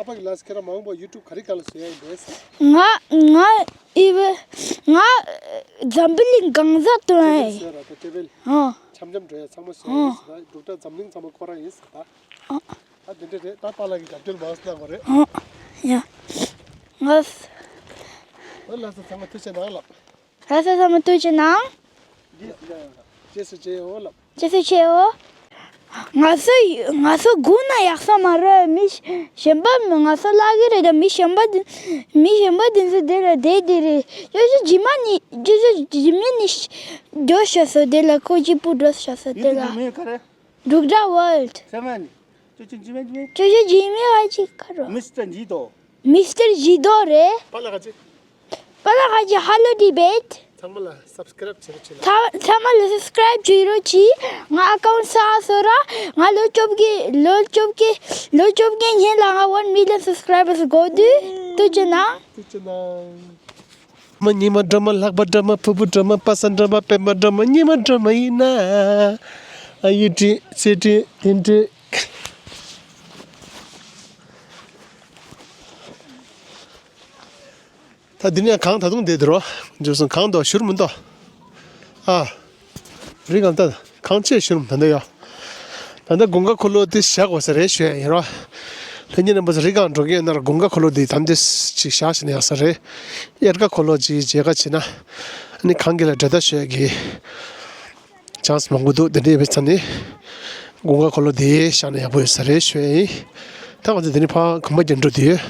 ཨ་ཕ་གི་ལགས་སེ། ཁྱེད་རང་མ་འོངས་པ་ཡུ་ཊུབ་ག་རེ་སྒང་ལ་བཟོ་ཡ་ཡིན་པས། ང་ང་ཨི་བེ་ང་འཛམ་བུ་གླིང་གང་ས་ཏོ་ཡ་ཡིན། བཟོ་ཡ་ར་ད་ཏེ་བེལ། ཨ། འཆམ་འཆམ་འགྲོ་ཡ་ཚང་མ་བཟོ་ཡ་ཡིན་ཟེར་ད། འབྲུག་སྒྲ་འཛམ་གླིང་ཚང་མ་ཁོ་རང་ཡིན་ཟེར་ད། ཨ། ད་དེ་འདྲ་རེད། ད་པཱ་ལགས་ཀྱིས་རྒྱབ་སྐྱོར་མང་ཙམ་གནང་བ་རེད། ཨ། ཡ། ང་། ཨོ་ལགས་སོ། ཚང་མ་ཐུགས་རྗེ་གནང་ལགས། ལགས་སོ། ཚང་མ་ཐུགས་རྗེ་གནང་། རྗེས་སུ་མཇལ་ཡོང་ལགས། རྗེས་སུ་མཇལ་ཡོང་། ང་ཚོ་ང་ཚོ་སྒུག་ན་ཡག་ས་མ་རེད། མི་གཞན་པ་ང་ཚོ་བརླག་གི་རེད། ད་མི་གཞན་པ་མི་གཞན་པ་དེ་ཚོ་དེ་ལ་བསྡད་དེ་རེད། ཅོ་ཅོ་རྗེས་མ་ནི་ཅོ་ཅོ་རྗེས་མ་ནི་འགྲོ་ཤག་སོ་དེ་ལ། ཁོ་གཅིག་པུ་འགྲོ་ཤག་སོ་དེ་ལ། འབྲུག་སྒྲ་ཝརལྡ། སེམས་ནི། ཅོ་ཅོ་ཇི་མེ་ཇི་མེ། ཅོ་ཅོ་ཇི་མེ་ཨ་ཅི་ཁ་རོ། མི་སི་ཊར་ཇི་དོ། མི་སི་ཊར་ཇི་དོ་རེད། པཱ་ལགས་ཁ་ཅིག་པཱ་ལགས་ཁ་ཅིག་ཧ་ལོ་ཊི་བེཊ། ཚང་མ་ལ་སབ་སི་ཀེ་རེབ་བྱེད་རོགས་བྱེད་ལ། ཚང་ཚང་མ་ལ་སབ་སི་ཀེ་རེབ་བྱེད་རོགས་གྱིས། ང་ཨ་ཀའུན་ཊི་གསར་བཟོ་ར། ང་ལོ་བཅོ་བརྒྱད་ལོ་བཅོ་བརྒྱད་ལོ་བཅོ་བརྒྱད་སྔོན་ལ་ང་ཝན་མི་ལི་ཡན་སབ་སི་ཀེ་རེ་བར་སི་དགོས་དུས། ཐུགས་རྗེ་གནང་། ཐུགས་རྗེ་གནང་། མ་ཉི་མ་སྒྲོལ་མ་ལྷག་པ་སྒྲོལ་མ་ཕུར་བུ་སྒྲོལ་མ་པ་སངས་སྒྲོལ་མ་པད་མ་སྒྲོལ་མ་ཉི་མ་སྒྲོལ་མ་ཡིན་ན། ཨ་ཡུ་ཏི་སི་ཏི་དེ་འདྲ། ད་འདི་ནས་གངས་ད་དུང་འདེད་དུ་རོ། འཇོག་སོང་། གངས་དོ་བཞུར་མི་འདུག་ཨ། རི་གངས་ད་གངས་ཆེ་བཞུར་མི་ད་འདི་ཡོ། ད་ལྟ་དགུན་ཁ་འཁོར་ལོ་འདི་བཞག་དགོས་ས་རེད་ཞུ་ཡ་ཡིན་རོ། ལྷ་ཉིན་རིན་པོ་ཆེ་རི་གངས་འགྲོ་གི་ཡོད་ན་ར་དགུན་ཁ་འཁོར་ལོ་འདི་ད་འདི་ཅིག་བཞག་ཕྱིན་ན་ཡག་ས་རེད། དབྱར་ཁ་འཁོར་ལོ་ཅིག་མཇལ་ཁ་ཕྱིན་ན། ཨ་ནི་གངས་དཀྱིལ་ལ་འགྲོ་ད་ཞུ་ཡ་གི། ཅང་སི་མང་པོ་འདུག་དེ་འདྲ་ཡིན་པའི་ཆ་ནས་དགུན་ཁ་འཁོར་ལོ་དེ་བཞག་ན་ཡག་པོ་ཡོད་ས་རེད་ཞུ་ཡ་ཡིན། ད་ང་ཚོ་དེ་ནས་ཕར་གོམ་པ་རྒྱག་འགྲོ་དུས།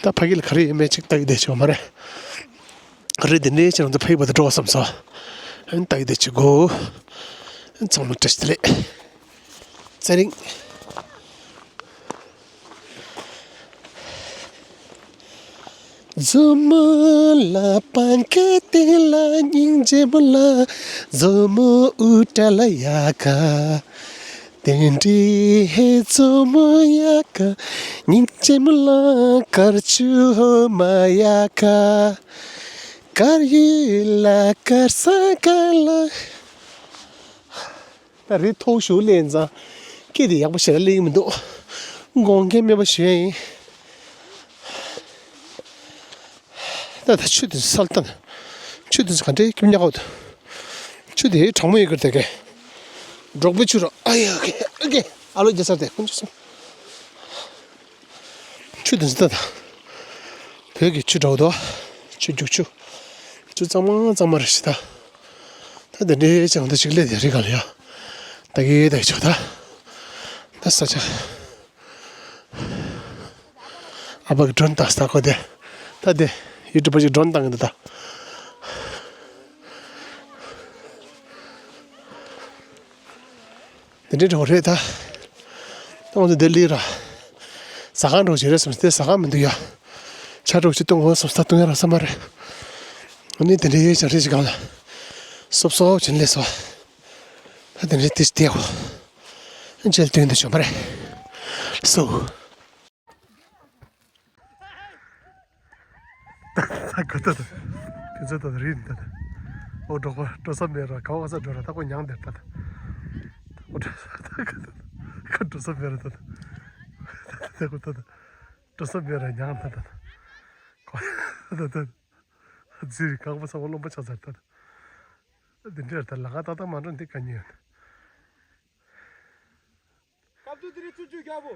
ད་ཕ་གི་ལ་ག་རེ་ཡོད་མེད་ཅིག་ལྟ་གི་བསྡད་ཆོག་མ་རེད། ག་རེ་དེ་འདྲའི་ཕྱིར་ང་ཚོ་ཕ་གི་བར་དུ་འགྲོ་བསམ་སོང་། ཨ་ནི་ལྟ་གི་བསྡད་ཆོག་གོ། ཚང་མ་བཀྲ་ཤིས་བདེ་ལེགས། ཚེ་རིང་། མཛུབ་མོ་ལ་པང་ཁའི་སྟེང་ལ་སྙིང་རྗེ་མོ་ལ། མཛུབ་མོ་དབུ་སྐྲ་ལ་ཡ་ག་དེ་འདྲའི་མཛུབ་མོ་ཡ་ག་སྙིང་རྗེ་མོ་ལ། དཀར་ཆུ་ཧོ་མ་ཡ་ག་དཀར་ཡུལ་ལ་དཀར་ས་ག་ལ། ད་རི་མཐོ་ཤོས་སླེབས་ཙང་སྐད་དེ་ཡག་པོ་ཞེ་དྲག་སླེབས་ཀྱི་མི་འདུག་དགོངས་འགལ་མེད་པ་ཞུ་ཡ་ཡིན། ད་ད་ཆུ་དེ་ཚོ་སལ་ཏན། ཆུ་དེ་ཚོ་ག་འདྲའི་སྐྱིད་མྱག་གོ། ཆུ་དེ་གྲང་མོ་ཡོད་ཀྱི་རེད་དེ་གས། འབྲོག་པའི་ཆུ་ར། ཨ་ཡ་གས་ཨ་གས་ཨ་ལོ་རྒྱ་སར་དེ་ཁོང་ཆུ་སོང་། ཆུ་དེ་ཚོ་ད་ད། བོད་ཀྱི་ཆུ་འདྲ་བོ་འདུག་ཆུ་རྒྱུག་ཆུ། ཆུ་གཙང་མ་གཙང་མ་རེད་ཤི་ད། ད་དེ་འདྲའི་ཅང་ད་ཅིག་སླེབས་དེ་རི་སྒང་ལ་ཡ། ད་གི་ད་ཆོག་ད། ད་ས་ཆ། ཨ་ཕ་གི་ཌོན་བཏང་ས་ཁོ་དེ། ད་དེ་ཡུ་ཊུབ་པ་ཅིག་ཌོན་བཏང་གི་འདུག་ད། དེ་འདྲའི་འགྲོ་རེད་ད། ད་ང་ཚོ་དེ་ལི་ར། ཟ་ཁང་འགྲོ་བྱེད་རེད་བསམ་སྟེ་ཟ་ཁང་མི་འདུག་ཡ། ཆ་འགྲོ་ཅིག་བཏུང་དགོས་བསམ་ས་བཏུང་ཡ་རག་ས་མ་རེད། ཨ་ནི་དེ་འདྲའི་ཡས་ཅང་རེད་ཅིག་སྒང་ལ། སོབ་སོབ་བྱིན་ལས་སོ། ད་དེ་འདྲའི་དེ་བལྟས་གོ། མཇལ་དུས་འདི་བྱུང་བ་རེད། སོ། ད་ག་ད་ད། དེ་ཚོ་ད་རིག་ད་ད། ཨོ་འབྲོག་པ་འགྲོ་ས་མེད་ར་ག་བ་ག་ས་འགྲོ་ར་ད་ཁོ་མྱངས་དེར་ད་ད། ཨོ་འགྲོ་ས་ད་ག་ད་ད། ཁོ་འགྲོ་ས་མེད་ར་ད་ད། ད་ད་ཁོ་ད་ད། འགྲོ་ས་མེད་ར་མྱངས་ད་ད་ད། ཁོ་ད་ད། རྫི་རི་གག་པ་ཚ་བོ་རློན་པ་ཆགས་ཚར་ད་ད། འདི་འདྲ་ད་ལ་ག་ད་ད་མ་འགྲོ་འདི་ག་ཉེ་ཡོད། སྐབས་དུ་དེ་རིང་ཚུར་བཅུག་རྒྱག་པོ།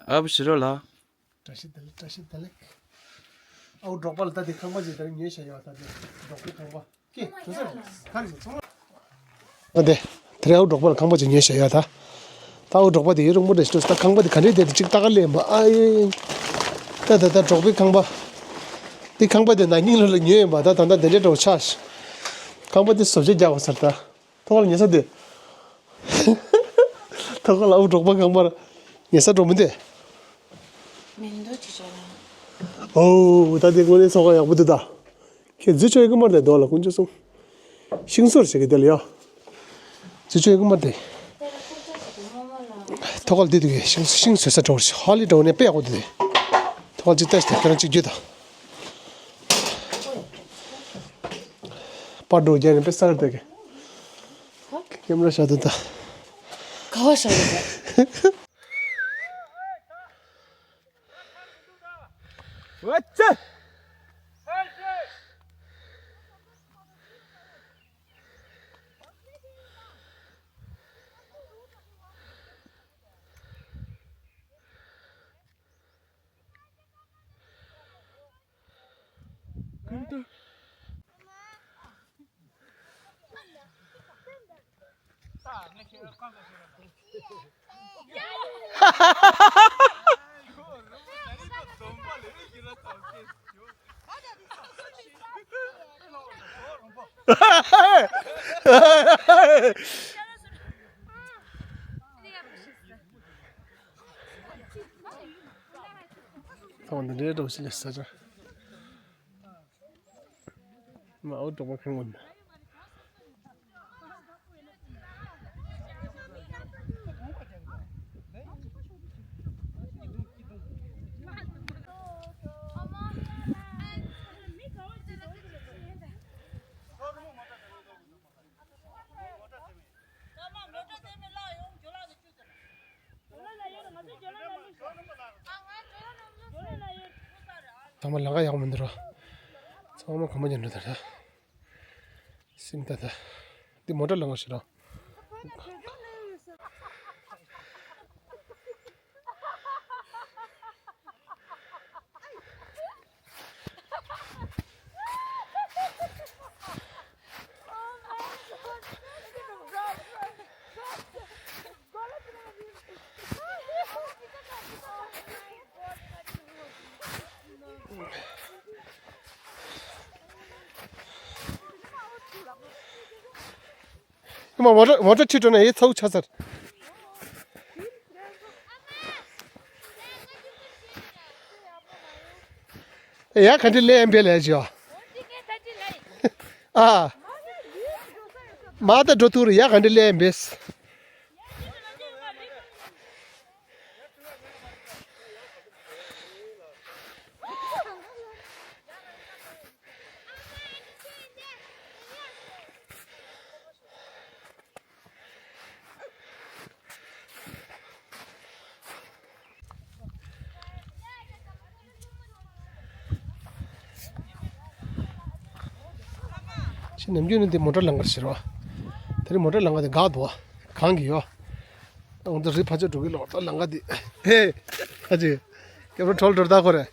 ཨ་བུ་ཕྱི་རོལ་ལ། བཀྲ་ཤིས་བདེ་ལེགས། བཀྲ་ཤིས་བདེ་ལེགས། ཨ་བུ་འབྲོག་པ་ལ་ད་དེ་ཁང་པ་ཅིག་ད་རིང་ཉོས་བཞག་ཡོད། ད་དེ་འབྲོག་པའི་ཁང་པ་ཀྱེ་དུ་ས་ག་རེ་ཚང་མ། ཨ་དེ། དེ་རེད། ཨའུ་འབྲོག་པ་ལ་ཁང་པ་ཅིག་ཉོས་བཞག་ཡ་ད། ད་ཨའུ་འབྲོག་པ་དེ་ཡུན་རིང་པོ་རེད་ཤག་ད་ཁང་པ་དེ་ག་འདྲས་དེ་དེ་གཅིག་ལྟ་ག་སླེབས་ཡིན་པ་ཨ་ཡེ། ད་ད་ད་འབྲོག་པའི་ཁང་པ། འདི་ཁང་པ་དེ་ན་ནིང་ལོ་ལ་ཉོས་ཡིན་པ་ད་ད་ད་དེ་འདྲས་འདྲ་བོ་ཆགས་ཤག་ཁང་པ་དེ་བཟོ་བཅོས་རྒྱག་དགོས་ས་རེད་ད། ཐོག་ཁ་ལ་ཉལ་ས་དེ། ཐོག་ཁ་ལ་ཨའུ་འབྲོག་པ་ཁང་པར་ཉལ་ས་འགྲོ་མི་འདུག་མི་འདུག་ཅི་བྱས་ན། ཨོ་ད་དེ་དངོས་གནས་ཚོགས་ཁང་ཡག་པོ་འདུག་ད། ཁྱེད་འཛུལ་ཆོག་ཡོད་ཀྱི་མ་རེད་དོ་ལ་དཀོན་མཆོག་གསུམ། ཤིང་བཟོ་རེད་ཟེར་གི་དེ་ལ་ཡ། འཛུལ་ཆོག་ཡོད་ཀྱི་མ་རེད། ཐོག་ཁ་ལ་དེ་དུས་ཤིང་ཤིང་བཟོ་ས་འགྲོ་རེད་ཧ་ལས་འགྲོ་ནས་དཔེ་ཡག་པོ་འདུག་དེ། ཐོག་ཁ་ལ་ཅིག་ལྟ་ཞིག་ཁྱེད་རང་ཅིག་རྒྱུས་དང་། པར་འགྲོ་རྒྱག་ནས་དཔེ་གསར་དེ་གི། ཀེམ་ར་ཤ་དུ་ད། ག་བ་ཤ་དུ་ད། ཚང་མ་འདི་འདྲའི་འགྲོ་ཞིག་ལས་ས་ཆ། མ་འོ་གྲོགས་པོ་ཁེངས་པོ་འདུག་ཚང་མ་ལམ་ཁ་ཡག་མི་འདུག་རོ། ཚང་མ་གོམ་པ་རྒྱག་འགྲོ་ད་ར། སེམས་ད་ད། འདི་མོ་ཊ་ལམ་ཁ་ཞིག་རོ། མ་མོ་ཊ་མོ་ཊ་ཁྲིད་འགྲོ་ན་ཡི་ཚ་བོ་ཆགས་ཚར། ཡ་ག་འདྲ་ལས་ཡིན་པས་ལས་བྱོས། ཨ། མ་ད་འགྲོ་ཐུག་རེད་ཡ་ག་འདྲ་ལས་ཡིན་པས། ཕྱི་ནམ་རྒྱུན་ནི་འདི་མོ་ཊ་ལམ་ཁ་ཟེར་བ། དེ་རིང་མོ་ཊ་ལམ་ཁ་དེ་འགག་འདུག་བ། གང་གི་ཡོད། ད་འོང་ད་རི་ཕར་ཕྱོགས་འགྲོ་གི་ལོག་ད་ལམ་ཁ་དེ། ཧེ། ཁ་ཅིག་ཀེམ་ར་འཕྲོལ་འགྲོ་ད་ཁོ་རེ།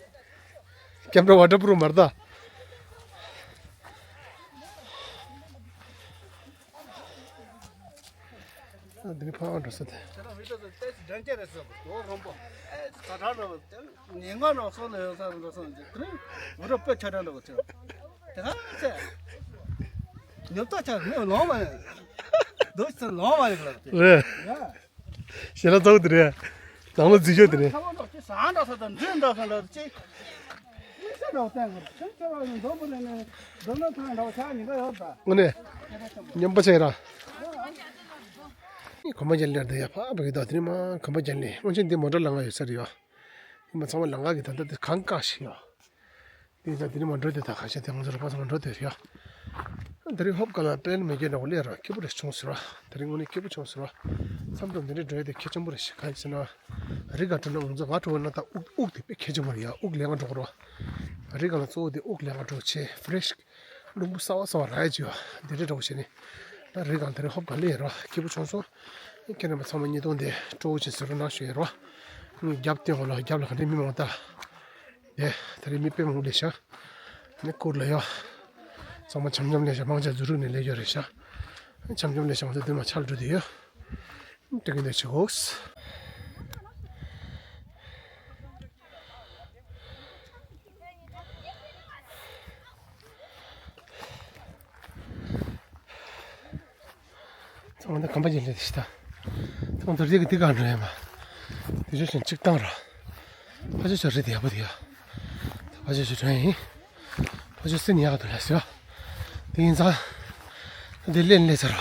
ཀེམ་ར་ཝ་ཊར་པུ་རུབ་མ་རེད་ད། ཨ་འདི་ནི་ཕ་འགྲོ་ས་དེ། ཉེན་ཁ་ནང་སོགས་ལ་ཡོད་ས་འགྲོ་སོང་ཟེར་དེ་རིང་འུ་རོ་དཔེ་ཆ་འདྲ་འདྲ་བོ་ཆེ་བ། དེ་ག་ཚད། ཉོབ་ཐག་ཆག་ངས་ལོང་མ་ཡིན། འདུག་ཚེ་ལོང་མ་ཡིན་ལ་དེ། རེད། ཡ། ཞེ་ལ་ཚ་བོ་དེ་རེད། ནང་ལ་འཛུལ་ཆོག་དེ་རེད། ཚ་བོ་འདྲ་ཅིག་ཟངས་འདྲ་ས་དང་འདྲུད་འདྲ་ས་འདྲ་ཅིག་དམིགས་བསལ་འདྲ་བོ་བསྟན་དགོས་ཁྱིམ་ཚེ་བ་ཡིན་འཛོམས་པོ་ནས་ནས་འཛོམས་ན་ཐང་འདྲ་བོ་ཆགས་ཉིན་པ་ཡོད་ད། དངོས་གནས། སྙོམས་པ་ཆེ་ར། གོམ་པ་རྒྱག་ལེར་དེ་ཡ་ཕ་བ་གི་ད་དེ་ནི་མ་གོམ་པ་རྒྱག་ལེ་སྔོན་ཆད་འདི་མོ་ཊ་ལམ་ཁ་ཡོད་ས་རེད་ཡ། ཡིན་པ་ཚང་མ་ལམ་ཁ་གི་ད་ལྟ་དེ་གང་བཀག་ཞིག་ཡོད། དེ་ད་དེ་ནི་མ་འགྲོ་དེ་ད་ཁ་ཤས་དེ་ང་ཚོ་རུ་པ་ཚང་མ་འགྲོ་དེ་རེད་ཡ། དེ་རིང་ཧོབ་ག་ལ་པེན་མེ་གེ་འདྲ་བོ་ལེ་ར་སྐྱིད་པོ་རེ་བྱུང་ཟེར་བ། དེ་རིང་དངོས་གནས་སྐྱིད་པོ་བྱུང་ཟེར་བ། མཚམས་དང་དེ་འདྲའི་འགྲོ་ཡ་དེ་གལ་ཆེན་པོ་རེད་ཤག་ག་ཡིན་ཟེར་ན། རི་ག་འགྲོ་ན་ང་ཚོ་ང་འགྲོ་བ་ན་ད་དབུགས་དབུགས་དེ་དཔེ་གལ་ཆེན་པོ་རེད་ཡ་དབུགས་ལས་ང་འགྲོ་གི་རོ། རི་ག་ལ་གཙོ་བོ་དེ་དབུགས་ལས་ང་འགྲོ་ཆེ་ཕི་རེ་ཤི། རླུང་བུ་གསར་བ་གསར་བ་རག་ཡ་ཅིག་ཡོད། འདི་འདྲའི་འདྲ་བོ་བྱས་ནས། ད་རི་སྒང་དེ་རིང་ཧོབ་ག་ལེ་ཡོད་རོ། སྐྱིད་པོ་བྱུང་སོང་། ཁྱེད་རྣམ་པ་ཚང་མ་ཉིས་སྟོང་དེ་སྤྲོ་བོ་བྱས་ཟེར་རོ་ནང་ཞུ་ཡོད་རོ། ངས་རྒྱབ་སྟོན་འོག་ལ་རྒྱབ་ལ་ག་འདྲའི་མི་མང་ད། དེ་ད་རེས་མི་དཔེ་མང་སླེབས་ཤག་ནི་སྐོར་ལ་ཡོད། ཚང་མ་འཆམ་འཆམ་སླེབས་ཤག་མང་ཆེ་འཛུལ་རུག་ནས་སླེབས་ཡོད་རེད་ཤག་འཆམ་འཆམ་ལས་བྱང་ཚེ་དུས་མ་ཆར་འགྲོ་དུས་ཡོད། དེ་གི་འདི་ཆུ་གོགས། ཚང་མ་ཁམས་པ་ཅན་ལས་དེ་ཤི་ད། ཚང་མ་དུར་རྒྱལ་གི་དེ་ག་འགྲོ་ཡ་མ། དེ་ཆུ་ཞིང་གཅིག་བཏང་ར། ཕ་ཆུ་ཆུ་རེད་དེ་ཡག་པོ་དེ་ཡ། ཕ་ཆུ་ཆུ་དྲན་ཡིན། ཕ་ཆུ་སྲིན་ཡག་ཏུ་ལས་ཟེར། དེ་ཡིན་ཙང་། དེ་ལེན་ལས་ཟེར་ར།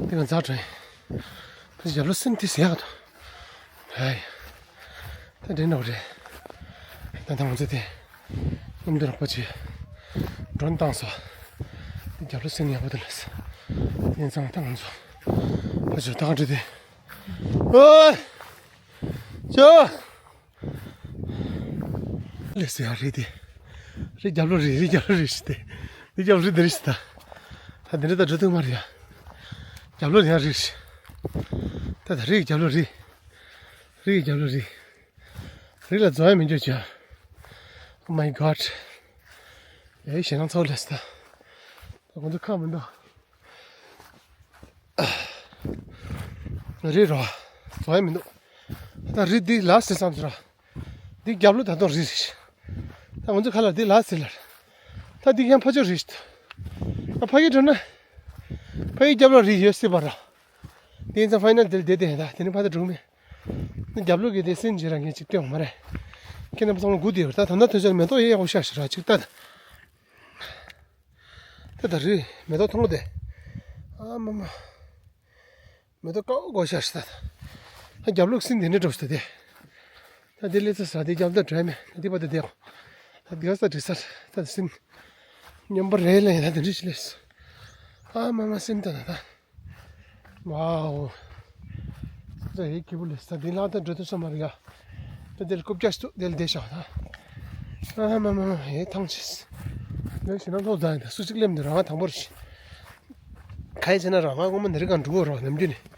དེ་ག་འཛག་དྲན་ཡིན། ཕ་ཆུ་རྒྱབ་ལོ་སྲིན་དེ་ཟེར་ཡག་ཏུ། ཧའི། ད་དྲན་འགྲོ་རེད། ད་ད་ང་ཚོ་དེ། སྣུམ་དེ་རོགས་པ་ཆེ། མགྲོན་བཏང་སོ། དེ་རྒྱབ་ལོ་སྲིན་ཡག་པོ་དེ་ལས། དེ་ཡིན་ཙང་ད་ང་ཚོ། ཕ་ཆུ་ད་ག་འགྲོ་དེ། ཨོ། ཅོ། ལས་ཟེར་ཡ་རེད་དེ། རི་རྒྱབ་ལོ་རི་རི་རྒྱབ་ལོ་རི་ཞིག་དེ། རི་རྒྱབ་རི་འདི་རི་ཞིག་ད། ད་འདི་རི་ད་འགྲོ་ཐུབ་མ་རེད་ཡ། རྒྱབ་ལོ་རི་ཡ་རི་ཞིག་ད་ད་རི་རྒྱབ་ལོ་རི། རི་རྒྱབ་ལོ་རི། རི་ལ་འཛོལ་ཡ་མི་འཇོག་ཅིག Oh my god། ཨེ་ཞེ་སྣང་ཚ་བོ་ལས་ད། ད་ཁོང་ཚོ་ཁ་མི་འདུག་རི་རོ། འཛོལ་ཡ་མི་འདུག་ད་རི་འདི་ལ་ཟེར་བསམ་ཟེར་ར། འདི་རྒྱབ་ལོ་ད་དུང་རི་རེད། ད་ང་ཚོ་ཁ་ལ་འདི་ལ་ཟེར་ལ། ད་འདི་ཡང་ཕ་ཆུ་རི་ཞིག་ད་ཕ་གི་འགྲོ་ན། ཕ་གི་རྒྱབ་ལོ་རི་ཡོད་སྲིད་པ་ར། དེ་ཡིན་ཙང་ཕ་གི་ན་འདིར་བསྡད་དེ་ད་དེ་ནི་ཕ་ད་འགྲོ་མེད། ནི་རྒྱབ་ལོ་གི་དེ་སྲིན་རྗེ་རང་ངས་ཅིག་སྟོན་མ་རེད། ཁྱེད་རྣམ་པ་ཚང་མ་སྒུག་བསྡད་ཡོད་ད་ད་ལྟ་ཐོས་ཆར་མེ་ཏོག་ཡེ་ཡག་པོ་ཤར་ཤར་ར་ཅིག་ལྟ་ད། ད་ད་རི་མེ་ཏོག་མཐོང་གི་དེ། ཨ་མ་མ། མེ་ཏོག་དཀར་པོ་ཤར་ཤར་ད། ཨ་རྒྱབ་ལོགས་སྲིན་དེ་འདྲ་འགྲོ་ཤི་ད་དེ། ད་དེ་ལས་ཚ་ས་དེ་རྒྱབ་ད་བྲལ་མེད་ད་དེ་པ་དེ་དེ། ད་དེ་ག་ས་དྲི་ས་ད་སྲིན། མཉམ་པ་རེད་ལ་ཡིན་ད་དེ་འདྲ་ཞིག་ལས། ཨ་མ་མ་སྲིན་ད་ད་ད། ཝའོ། ད་ཧེ་སྐྱིད་པོ་ལས་ས་འདི་ལ་ད་འགྲོ་དུས་ས་མ་རེད་ཡ། ད་དེ་ལ་རྐུབ་བཀྱག་སྟུག་དེ་ལ་བསྡད་ཤག་ད། ཨ་མ་མ་མ་ཧེ་ཐང་ཆད། འདི་ཞེ་ན་ལྷོ་ད་ཡིན་ད་སུ་གཅིག་སླེབས་འདི་རང་ང་དང་པོ་རེད། ག་ཡིན་ཟེར་ན་རང་ང་སྔོན་མ་འདི་རི་སྒང་འགྲོ་གི་རོགས་ནམ་རྒྱུན་ནས།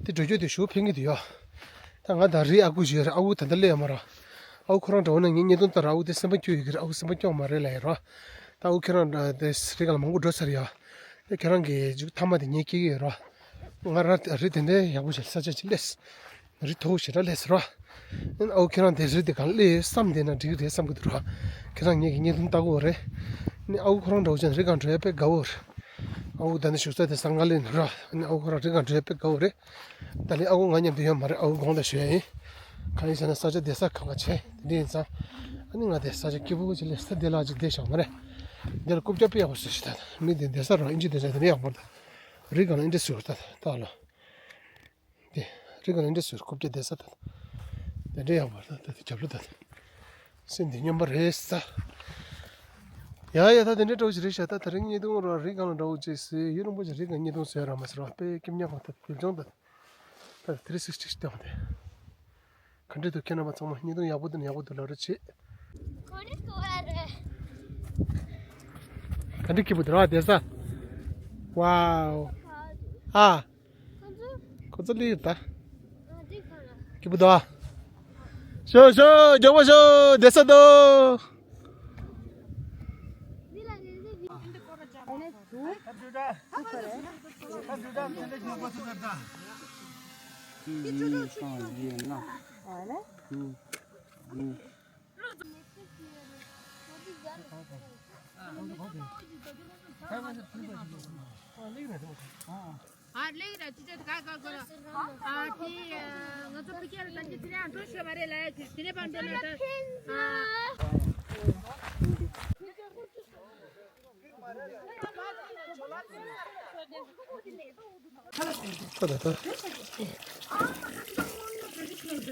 དེ་འགྲོ་རྒྱུ་དེ་ཞུ་ཕན་གི་འདུག་ཡ། ད་ང་ད་རི་ཨ་ཁུ་ཞུ་ཡ་རེད་ཨ་ཁུ་ད་ལྟ་སླེབས་ཡོད་མ་རེད། ཨ་ཁུ་ཁོ་རང་འདྲ་བོ་ན་ངའི་བརྙན་ཐུང་ལྟ་ར་ཨ་ཁུ་དེ་སེམས་པ་སྐྱོ་ཡི་གི་རེད་ཨ་ཁུ་སེམས་པ་སྐྱོ་མ་རེད་ལ་ཡ་རོ། ད་ཨ་ཁུ་ཁྱེད་རང་འདྲ་དེ་རི་སྒང་ལ་མང་པོ་འགྲོ་ཚར་ཡ། ད་ཁྱེད་རང་གི་མཇུག་མཐའ་མ་དེ་ངས་སྐྱེལ་གི་ཡོད་རོ། ང་རང་རི་དེ་འདྲའི་ཡག་པོ་ཞིག་ས་ཆ་ཅིག་སླེབས། རི་མཐོ་པོ་ཞེ་དྲག་སླེབས་སོང་ར། ཨ་ཁུ་ཁྱེད་རང་དེ་རི་དེ་གང་སླེབས་བསམ་བསྡད་ན་འགྲིག་གི་རེད་བསམ་གི་འདུག་ར། ཁྱེད་རང་ངེད་ཀྱི་བརྙན་ཐུང་ལྟ་གི་ཡོད་རེད། ཨ་ཁུ་ཁོ་རང་འདྲ་བོ་ཅན་རི་སྒང་འགྲོ་ཡ་དཔེ་དགའ་བོ་རེད། ཨ་ཁུ་ད་ནི་བཞུགས་ས་དེ་སང་ག་ལེ་ནི་ར། ཨ་ཁུ་ཁོ་རང་རི་སྒང་འགྲོ་ཡ་དཔེ་དགའ་བོ་རེད། ད་ལན་ཨ་ཁུ་ང་མཉམ་དུ་ཡོད་མ་རེད་ཨ་ཁུ་དགོངས་དག་ཞུ་ཡ་ཡིན། གང་ཡིན་ཟེར་ན་ས་ཆ་བསྡད་ས་གང་ག་བྱས་དེ་འདྲ་ཡིན་ཙང་། ཨ་ནི་ང་དེ་ས་ཆ་སྐྱིད་པོ་ཅིག་སླེབས་ས་དེ་ལ་ཅིག་བསྡད་བཞག་མ་རེད། འདི་ལ་རྐུབ་བཀྱག་དཔེ་ཡག་པོ་བཟོས་ཤིག་ད་མི་དེ་བསྡད་ས་རང་ཨིན་ཇི་བསྡད་ས་དེ་འདྲ་ཡག་པོ་རེད་ད། རི་སྒང་ལ་ཨིན་ཇི་བཟོས་ད་ད་ལོ། དེ་རི་སྒང་ལ་ཨིན་ཇི་བཟོས་རྐུབ་བཀྱག་བསྡད་ས་ད། དེ་འདྲ་ཡག་པོ་རེད་ད་དེ་རྒྱབ་ལོ་ད། སེམས་འདི་སྙོམས་པ་རེད་ས། ཡ་ཡ་ད་དེ་འདྲའི་འདྲ་བོ་ཞིག་རེད་ཤག་ད་དེ་རིང་བརྙན་ཐུང་ར་རི་སྒང་ལ་འདྲ་བོ་ཅིག་བཟོས་ཡུན་རིང་པོ་ཞིག་རི་སྒང་བརྙན་ཐུང་བཟོས་ར་མ་ཟེར་བ་དཔེ་སྐྱིད་ཉག་ག་ད་དེ་བྱུང་ད། ད་ཐི་རི་སིག་སི་ཊི་སྟེང་དེ། ག་འདྲ་འདུག་ཁྱེད་རྣམ་པ་ཚང་མ་བརྙན་ཐུང་ཡག་པོ་འདུག་ན་ཡག་པོ་འདུག་ལབ་རོགས་བྱེད། ག་འདྲ་སྐྱིད་པོ་འདུག་ར་བསྡད་ས། ཝའོ། ཨ། ཁོ་ཚོ་ལི་ད། སྐྱིད་པོ་འདུག་ཨ། ཤོ་ཤོ་མགྱོགས་པོ་ཤོ་བསྡད་ས་འདུག་ཨ་ལེགས་ར་ཅི་ཅི་ག་ག་ག་ར། ཨ་དེ་ང་ཚོ་ཕ་གིར་ད་ཅི་དེ་ནས་འགྲོ་ཤོད་མ་རེད་ལ་ཡ་དེ་ནས་པང་འགྲོ་ན་ད། ཨ། ཁ་ལ་ད།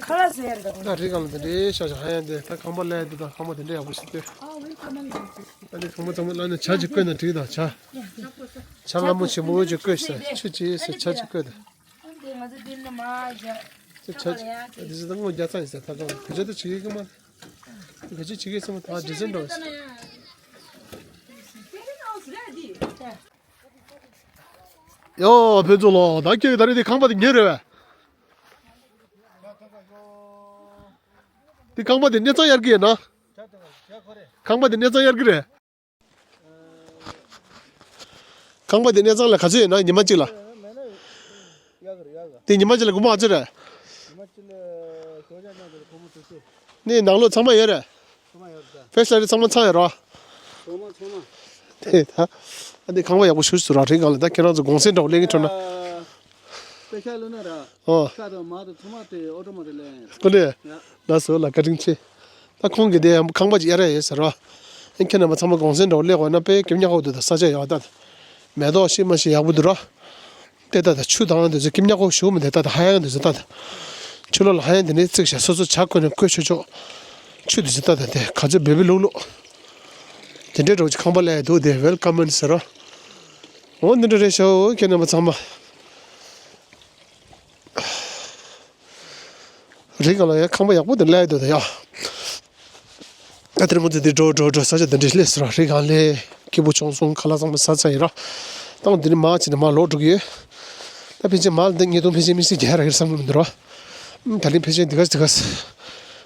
ཁ་ལ་ཟེར་ཡ་རེད་ད། ད་རི་སྒང་ལ་དེ་འདྲའི་ཤ་ཤ་ཧ་ཡ་འདི་ད་ཁང་པ་ལ་ཡ་འདི་ད་ཁང་པ་དེ་འདྲ་ཡག་པོ་ཞིག་སྟེ། ཨ་ནི་ཁང་པ་ཚང་མ་ལ་ནི་ཇ་ཅིག་བསྐོལ་ན་འགྲིག་ད་ཇ། ཇ་ལ་མོ་ཆེན་པོ་ཅིག་བསྐོལ་ས་ཆུ་ཅིག་ཟེར་ཇ་ཅིག་བསྐོལ་ད། ང་ཚོ་འདི་ནི་མ་ཇ། ཇ་ཇ་དེ་ཚོ་ད་སྔོ་རྒྱ་ཚ་ཡིན་ས་ད་ད་བེད་སྤྱོད་ད་བྱེད་ཀྱི་མ། ག་ཅི་བྱེད་ཀྱི་སེམས་ཐག་འདྲི་སེམས་འགྲོ། ཡོ་ཕན་ཚུན་ལོ་ད་ཁྱེད་ཀྱི་ད་རེས་དེ་ཁང་པ་དེ་ཉེ་རེད་བས། དེ་ཁང་པ་དེ་གནས་ཚང་གཡར་གྱི་ཡིན་ན། ཁང་པ་དེ་གནས་ཚང་གཡར་གྱི་རེད། ཁང་པ་དེ་གནས་ཚང་ལ་ག་ཚོད་ཡོད་ན་ཉི་མ་གཅིག་ལ། དེ་ཉི་མ་གཅིག་ལ་སྒོར་མོ་ག་ཚོད་རེད། ནི་ནང་ལོགས་ཚང་མ་ཡོད་རེད། ཕེ་ཤ་ལ་ཚང་མ་ཚང་ཡོད་རོ། དེ་ད། ཨ་ནི་ཁང་པ་ཡག་པོ་ཞུ་ཞུ་ར་རེད་གང་ལ་ད་ཁྱེད་རང་ཚོ་དགོང་ཟས་འདྲ་བོ་ལེན་གི་འཕྲོ་ན། ཨོ། ཀོ་ནེ། ལགས་སོ་ལ་བཀའ་དྲིན་ཆེ། ད་ཁོང་གིས་དེ་ཁང་པ་ཅིག་གཡར་ཡ་ཡོད་ཟེར་རོ། ཨ་ཁྱེད་རྣམ་པ་ཚང་མ་དགོང་ཟས་འདྲ་བོ་ལེན་དགོས་ན་དཔེ་སྐྱིད་ཉག་ཁོག་འདུག་ད་ས་ཆ་ཡག་ད། མེ་ཏོག་ཤི་མ་ཤི་ཡག་པོ་འདུག་རོ། དེ་ལྟ་དང་ཆུ་དང་དེ་ཚོ་སྐྱིད་ཉག་ཁོག་ཞུ་མི་དེ་ལྟ་དང་ཧ་ཡང་དེ་ཚོ་ལྟ་དང་། ཆུ་ལོག་ལ་ཧ་ཡང་དེ་ནས་བརྩིགས་བཞག་སོ་སོ་བྱ་བཀོལ་ནས་བཀོལ་ཆོག་ཆོག་ཆུ་དེ་ཚོ་ལྟ་དང་དེ་ག་ཚོད་བེ་བེ་ལུག་ལུག་དེ་འདྲའི་རོགས་ཀྱི་ཁང་པ་ལས་འདུག་དེ་ཝེལ་ཀམ་མེན་ཟེར་རོ། འོ་འདི་འདྲ་རེད་ཤག་ཁྱེད་རྣམ་པ་ཚང་མ། རི་སྒང་ལ་ཡང་ཁང་པ་ཡག་པོ་དེ་སླེབས་འདུག་ད་ཡ། ཨ་དེར་ང་ཚོ་འདི་འགྲོ་འགྲོ་འགྲོ་ས་ཆ་དེ་འདྲ་སླེབས་སོང་ར། རི་སྒང་ལ་སྐྱིད་པོ་བྱུང་སོང་། ཁ་ལག་ཚང་མ་ཟ་ཚར་ཡིན་ར། ད་འདི་ནས་མར་ཕྱིན་ནས་མར་ལོག་འགྲོ་གི་ཡོད། ད་ཕལ་ཆེར་མར་འདི་ཉིས་སྟོང་ཕལ་ཆེར་དམིགས་བསལ་རྒྱག་ར་གི་བསམ་བློ་མི་འདུག་ར། ད་ལན་ཕལ་ཆེར་འདི་ག་འདི་ག་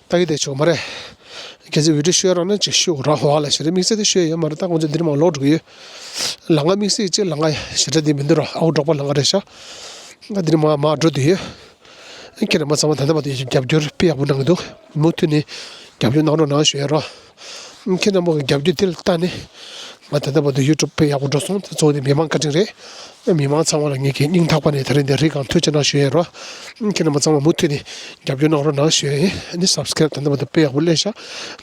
ད་གི་དེ་ཆོག་མ་རེད། གལ་སྲིད་བི་ཌིའོ་ཤོད་ར་ན་ཅིག་ཤོད་ར་ཧོ་ལ་ཞེ་རེ་དམིགས་བསལ་དེ་ཤོད་ཡོད་མ་རེད། ད་ང་ཚོ་འདི་ནས་མར་ལོག་འགྲོ་གི་ཡོད། ལམ་ཁ་དམིགས་བསལ་ཅིག་ལམ་ཁ་ཞེ་དྲག་འདི་མི་འདུག་ར། ཨའོ་འབྲོག་པ་ལམ་ཁ་རེད་ཤག་ད་འདི་ནས་མར་མར་འགྲོ་འདོད་ཡོད། ཁྱེད་རྣམ་པ་ཚང་མ་ད་ལྟ་བར་དུ་རྒྱབ་སྐྱོར་དཔེ་ཡག་པོ་གནང་གི་འདུག་མུ་མཐུད་ནས་རྒྱབ་སྐྱོར་གནང་རོགས་གནང་ཞུ་ཡ་རོགས། ཁྱེད་རྣམ་པ་གི་རྒྱབ་སྐྱོར་དེ་ལ་བལྟས་ནས་ང་ད་ལྟ་བར་དུ་ཡུ་ཊུབ་དཔེ་ཡག་པོ་འགྲོ་སོང་། དེ་གཙོ་བོ་དེ་མི་མང་བཀའ་དྲིན་རེད། མི་མང་ཚང་མ་ལ་ངེད་ཀྱི་སྙིང་ཐག་པ་ནས་དེ་རིང་འདིར་རི་སྒང་ཐུགས་རྗེ་གནང་ཞུ་ཡ་རོགས། ཁྱེད་རྣམ་པ་ཚང་མ་མུ་མཐུད་ནས་རྒྱབ་སྐྱོར་གནང་རོགས་གནང་ཞུ་ཡ་ཡིན། ཨ་ནི་སབ་སི་ཀ་རེབ་ད་ལྟ་བར་དུ་དཔེ་ཡག་པོ་སླེབས་ཤག་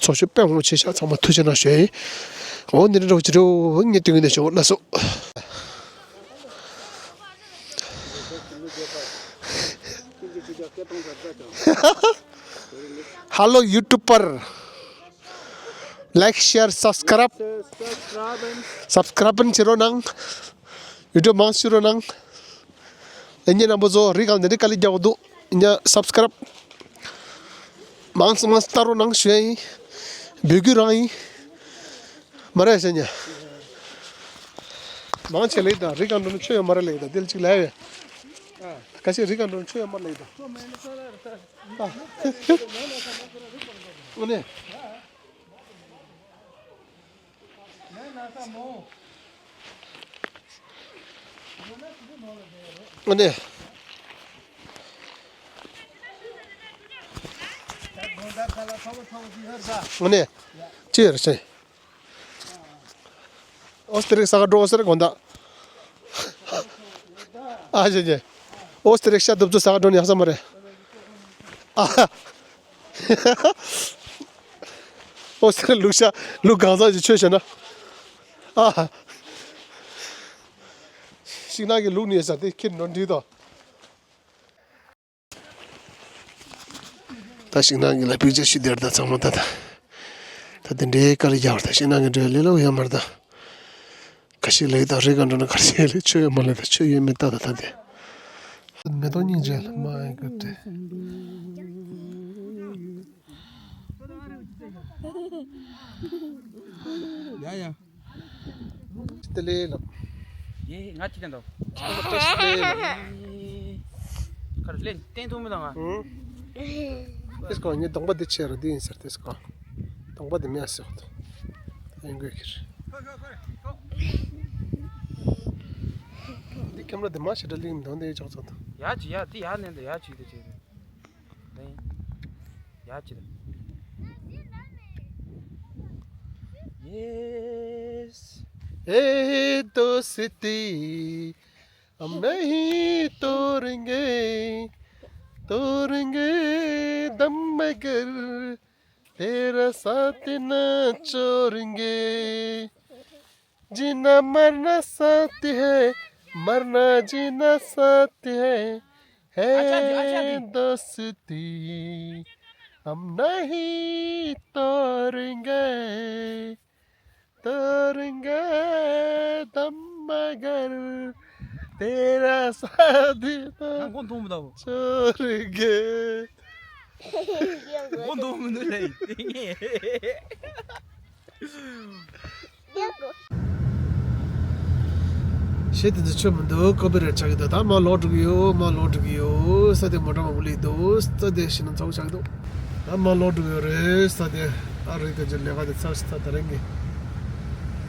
ཚོགས་ཞུགས་དཔེ་མང་པོ་བྱས་ཤག་ཚང་མ་ཐུགས་རྗེ་གནང་ཞུ་ཡ་ཡིན། འོ་འདི་འདྲ་འགྲོ་བྱེད་རོགས། ངས་སྟོན་གྱི་འདུག་ཞུ་ལགས་སོ། Hello YouTuber. Like, share, subscribe. Subscribe བྱེད་རོགས་གནང་། བི་ཌིའོ་མང་ཞུ་རོགས་གནང་། ལས་ཉེ་རྣམ་པ་ཚོ་རི་སྒང་འདི་འདྲའི་དཀའ་ལས་རྒྱག་གི་འདུག་ཉ་སབ་སི་ཀ་རེབ་མང་ཙམ་མང་ཙམ་བཏང་རོགས་གནང་ཞུ་ཡ་ཡིན། འབོད་སྐུལ་རང་ཡིན། མ་རེད་ཟེར་ཉ། མང་ཆེ་ལེགས་དང་རི་སྒང་འགྲོ་ན་ཆོས་ཡོད་མ་རེད་ལེགས་དང་དེ་ལ་གཅིག་ལས་ཡོད། ཁ་ཤས་རི་སྒང་འགྲོ་ན་ཆོས་ཡོད་མ་རེད་ལེགས་དང་། དངོས་གནས། དངོས་གནས། དངོས་གནས། ཅི་ཡོད་རེད་ཟེར། ཨོ་སི་ཏི་རིག་ས་ག་འགྲོ་ཟེར་དགོན་བདག་ཨ་ཅེ་ཅེ། ཨོ་སི་ཏི་རིག་ཤ་གདུབ་ཚོ་ས་ག་འགྲོ་ནི་ཡག་ས་མ་རེད། ཨ། ཨོ་སི་ཏི་རིག་ལུག་ཤ་ལུག་གང་ཟག་ཅིག་ཆོས་བྱས་ན། ཨ། ཤིང་ནགས་ཀྱི་ལུག་ནི་ཡོད་ས་དེ་ཁྱེར་འགྲོ་འགྲིག་དོ། ད་ཤིང་ནགས་ཀྱི་ལ་པིག་ཅར་ཞིག་དེར་ད་ཚང་མ་ད་ད། ད་དེ་འདྲའི་དཀའ་ལས་རྒྱག་བར་ད་ཤིང་ནགས་ཀྱི་འགྲོས་ལས་ལོ་ཡོད་མར་ད། ཁ་ཤས་ལེགས་ད་རེ་ག་འགྲོ་ན་གར་ཤས་ལེགས་ཆོས་ཡོད་མ་ལེགས་ད་ཆོས་ཡོད་མེད་ད་ད་ད་དེ། མེ་ཏོག་སྙིང་རྗེ་ལ་མ་ཡི་གི་དེ། ཡ་ཡ། དེ་ལས་ལབ། ཡེ་ང་ཅི་ལེན་དོ། ཁར་ལེན་ཏེན་ཐུང་མི་དང་ང་། ཨུ། དེ་སྐོར་ངས་གདོང་པ་འདི་ཆེ་རུ་འདི་ཡིན་ཟེར་དེ་སྐོར། གདོང་པ་འདི་མེད་ཟེར་དོ། ཡིན་དགོས་ཁྱེར། འདི་ཁྱམས་ར་འདི་མ་ཞེ་དྲག་ལིང་མི་འདུག་འདི་ཡི་ཅོག་ཚོད་དོ། ཡ་ཅི་ཡ་འདི་ཡ་ནས་འདི་ཡ་ཅི་འདི་ཅི། नहीं। याद चले। यस। ए दोस्ती, हम नहीं तोड़ेंगे, तोड़ेंगे दम मगर तेरा साथ न छोड़ेंगे। जीना मरना साथ है, मरना जीना साथ है, है अच्छा जी, अच्छा जी। दोस्ती हम नहीं तोड़ेंगे, तोड़ेंगे दम मगर तेरा साथ ना ཁོང་མཐོང་མི་འདུག छोड़ेंगे। ཁོང་མཐོང་མི་འདུག་ལེ། གཞས་དེ་ཚོ་ཆོས་མི་འདུག་ཀོ་པི་རའེ་ཊི་ཆགས་ཀྱི་འདུག་ད་མར་ལོག་འགྲོ་གི་ཡོད། མར་ལོག་འགྲོ་གི་ཡོད། ས་དེ་མོ་ཊ་མང་པོ་སླེབས་འདུག་ས་དེ་ཤི་ན་ཚ་བོ་ཆགས་ཀྱི་འདུག་ད་མར་ལོག་འགྲོ་གི་ཡོད་རེད། ས་དེ་ཨ་རི་དེ་ཚོ་ལས་ཀ་དེ་ཚར་ཤི་ད་ད་རིང་གི་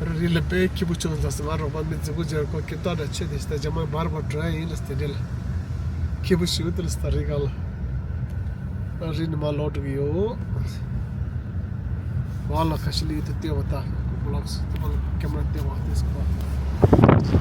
རི་ལ་དཔེ་ཁྱི་པོ་ཆུང་ཙག་སི་མ་རོགས་པ་མི་རྫི་པོ་སྦྱར་ཁོ་ཁྱི་ཏོག་འདྲ་ཆེ་དེ་ཤི་ད་རྒྱ་མ་བར་བར་འགྲོ་ཡ་ཡིན་ལ་སྟེ་འདྲེ་ལ། ཁྱི་པོ་ཞིག་དེ་ལ་སྟ་རི་ག་ལ། རི་ནི་མ་ལོག་འགྲོ་གི་ཡོད། བ་ལ་ཁ་ཤི་ལི་དེ་ལྟེ་བ་ལྟ། ལོག་སི་དེ་བ་ལ་ཀེ་མ་ར་ལྟེ་བ་ལྟེ་སི་བ།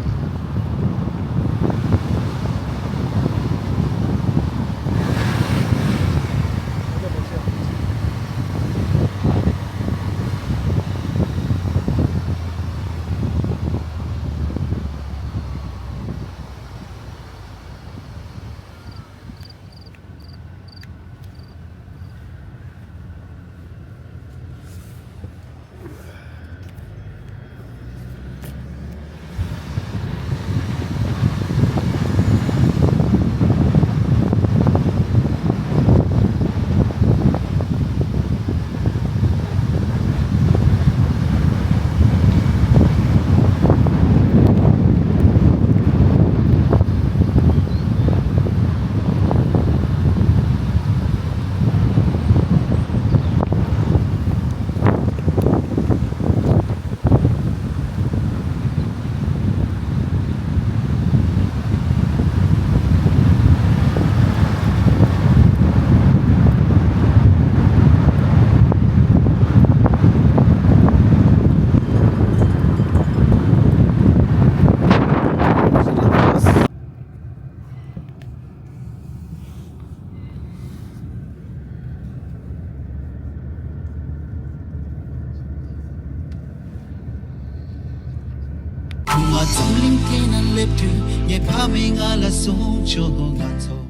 ང་འཛམ་གླིང་སྟེང་ན་སླེབས་དུས་ངའི་ཕ་མས་ང་ལ་གསུངས་བྱུང་། ང་ཚོ།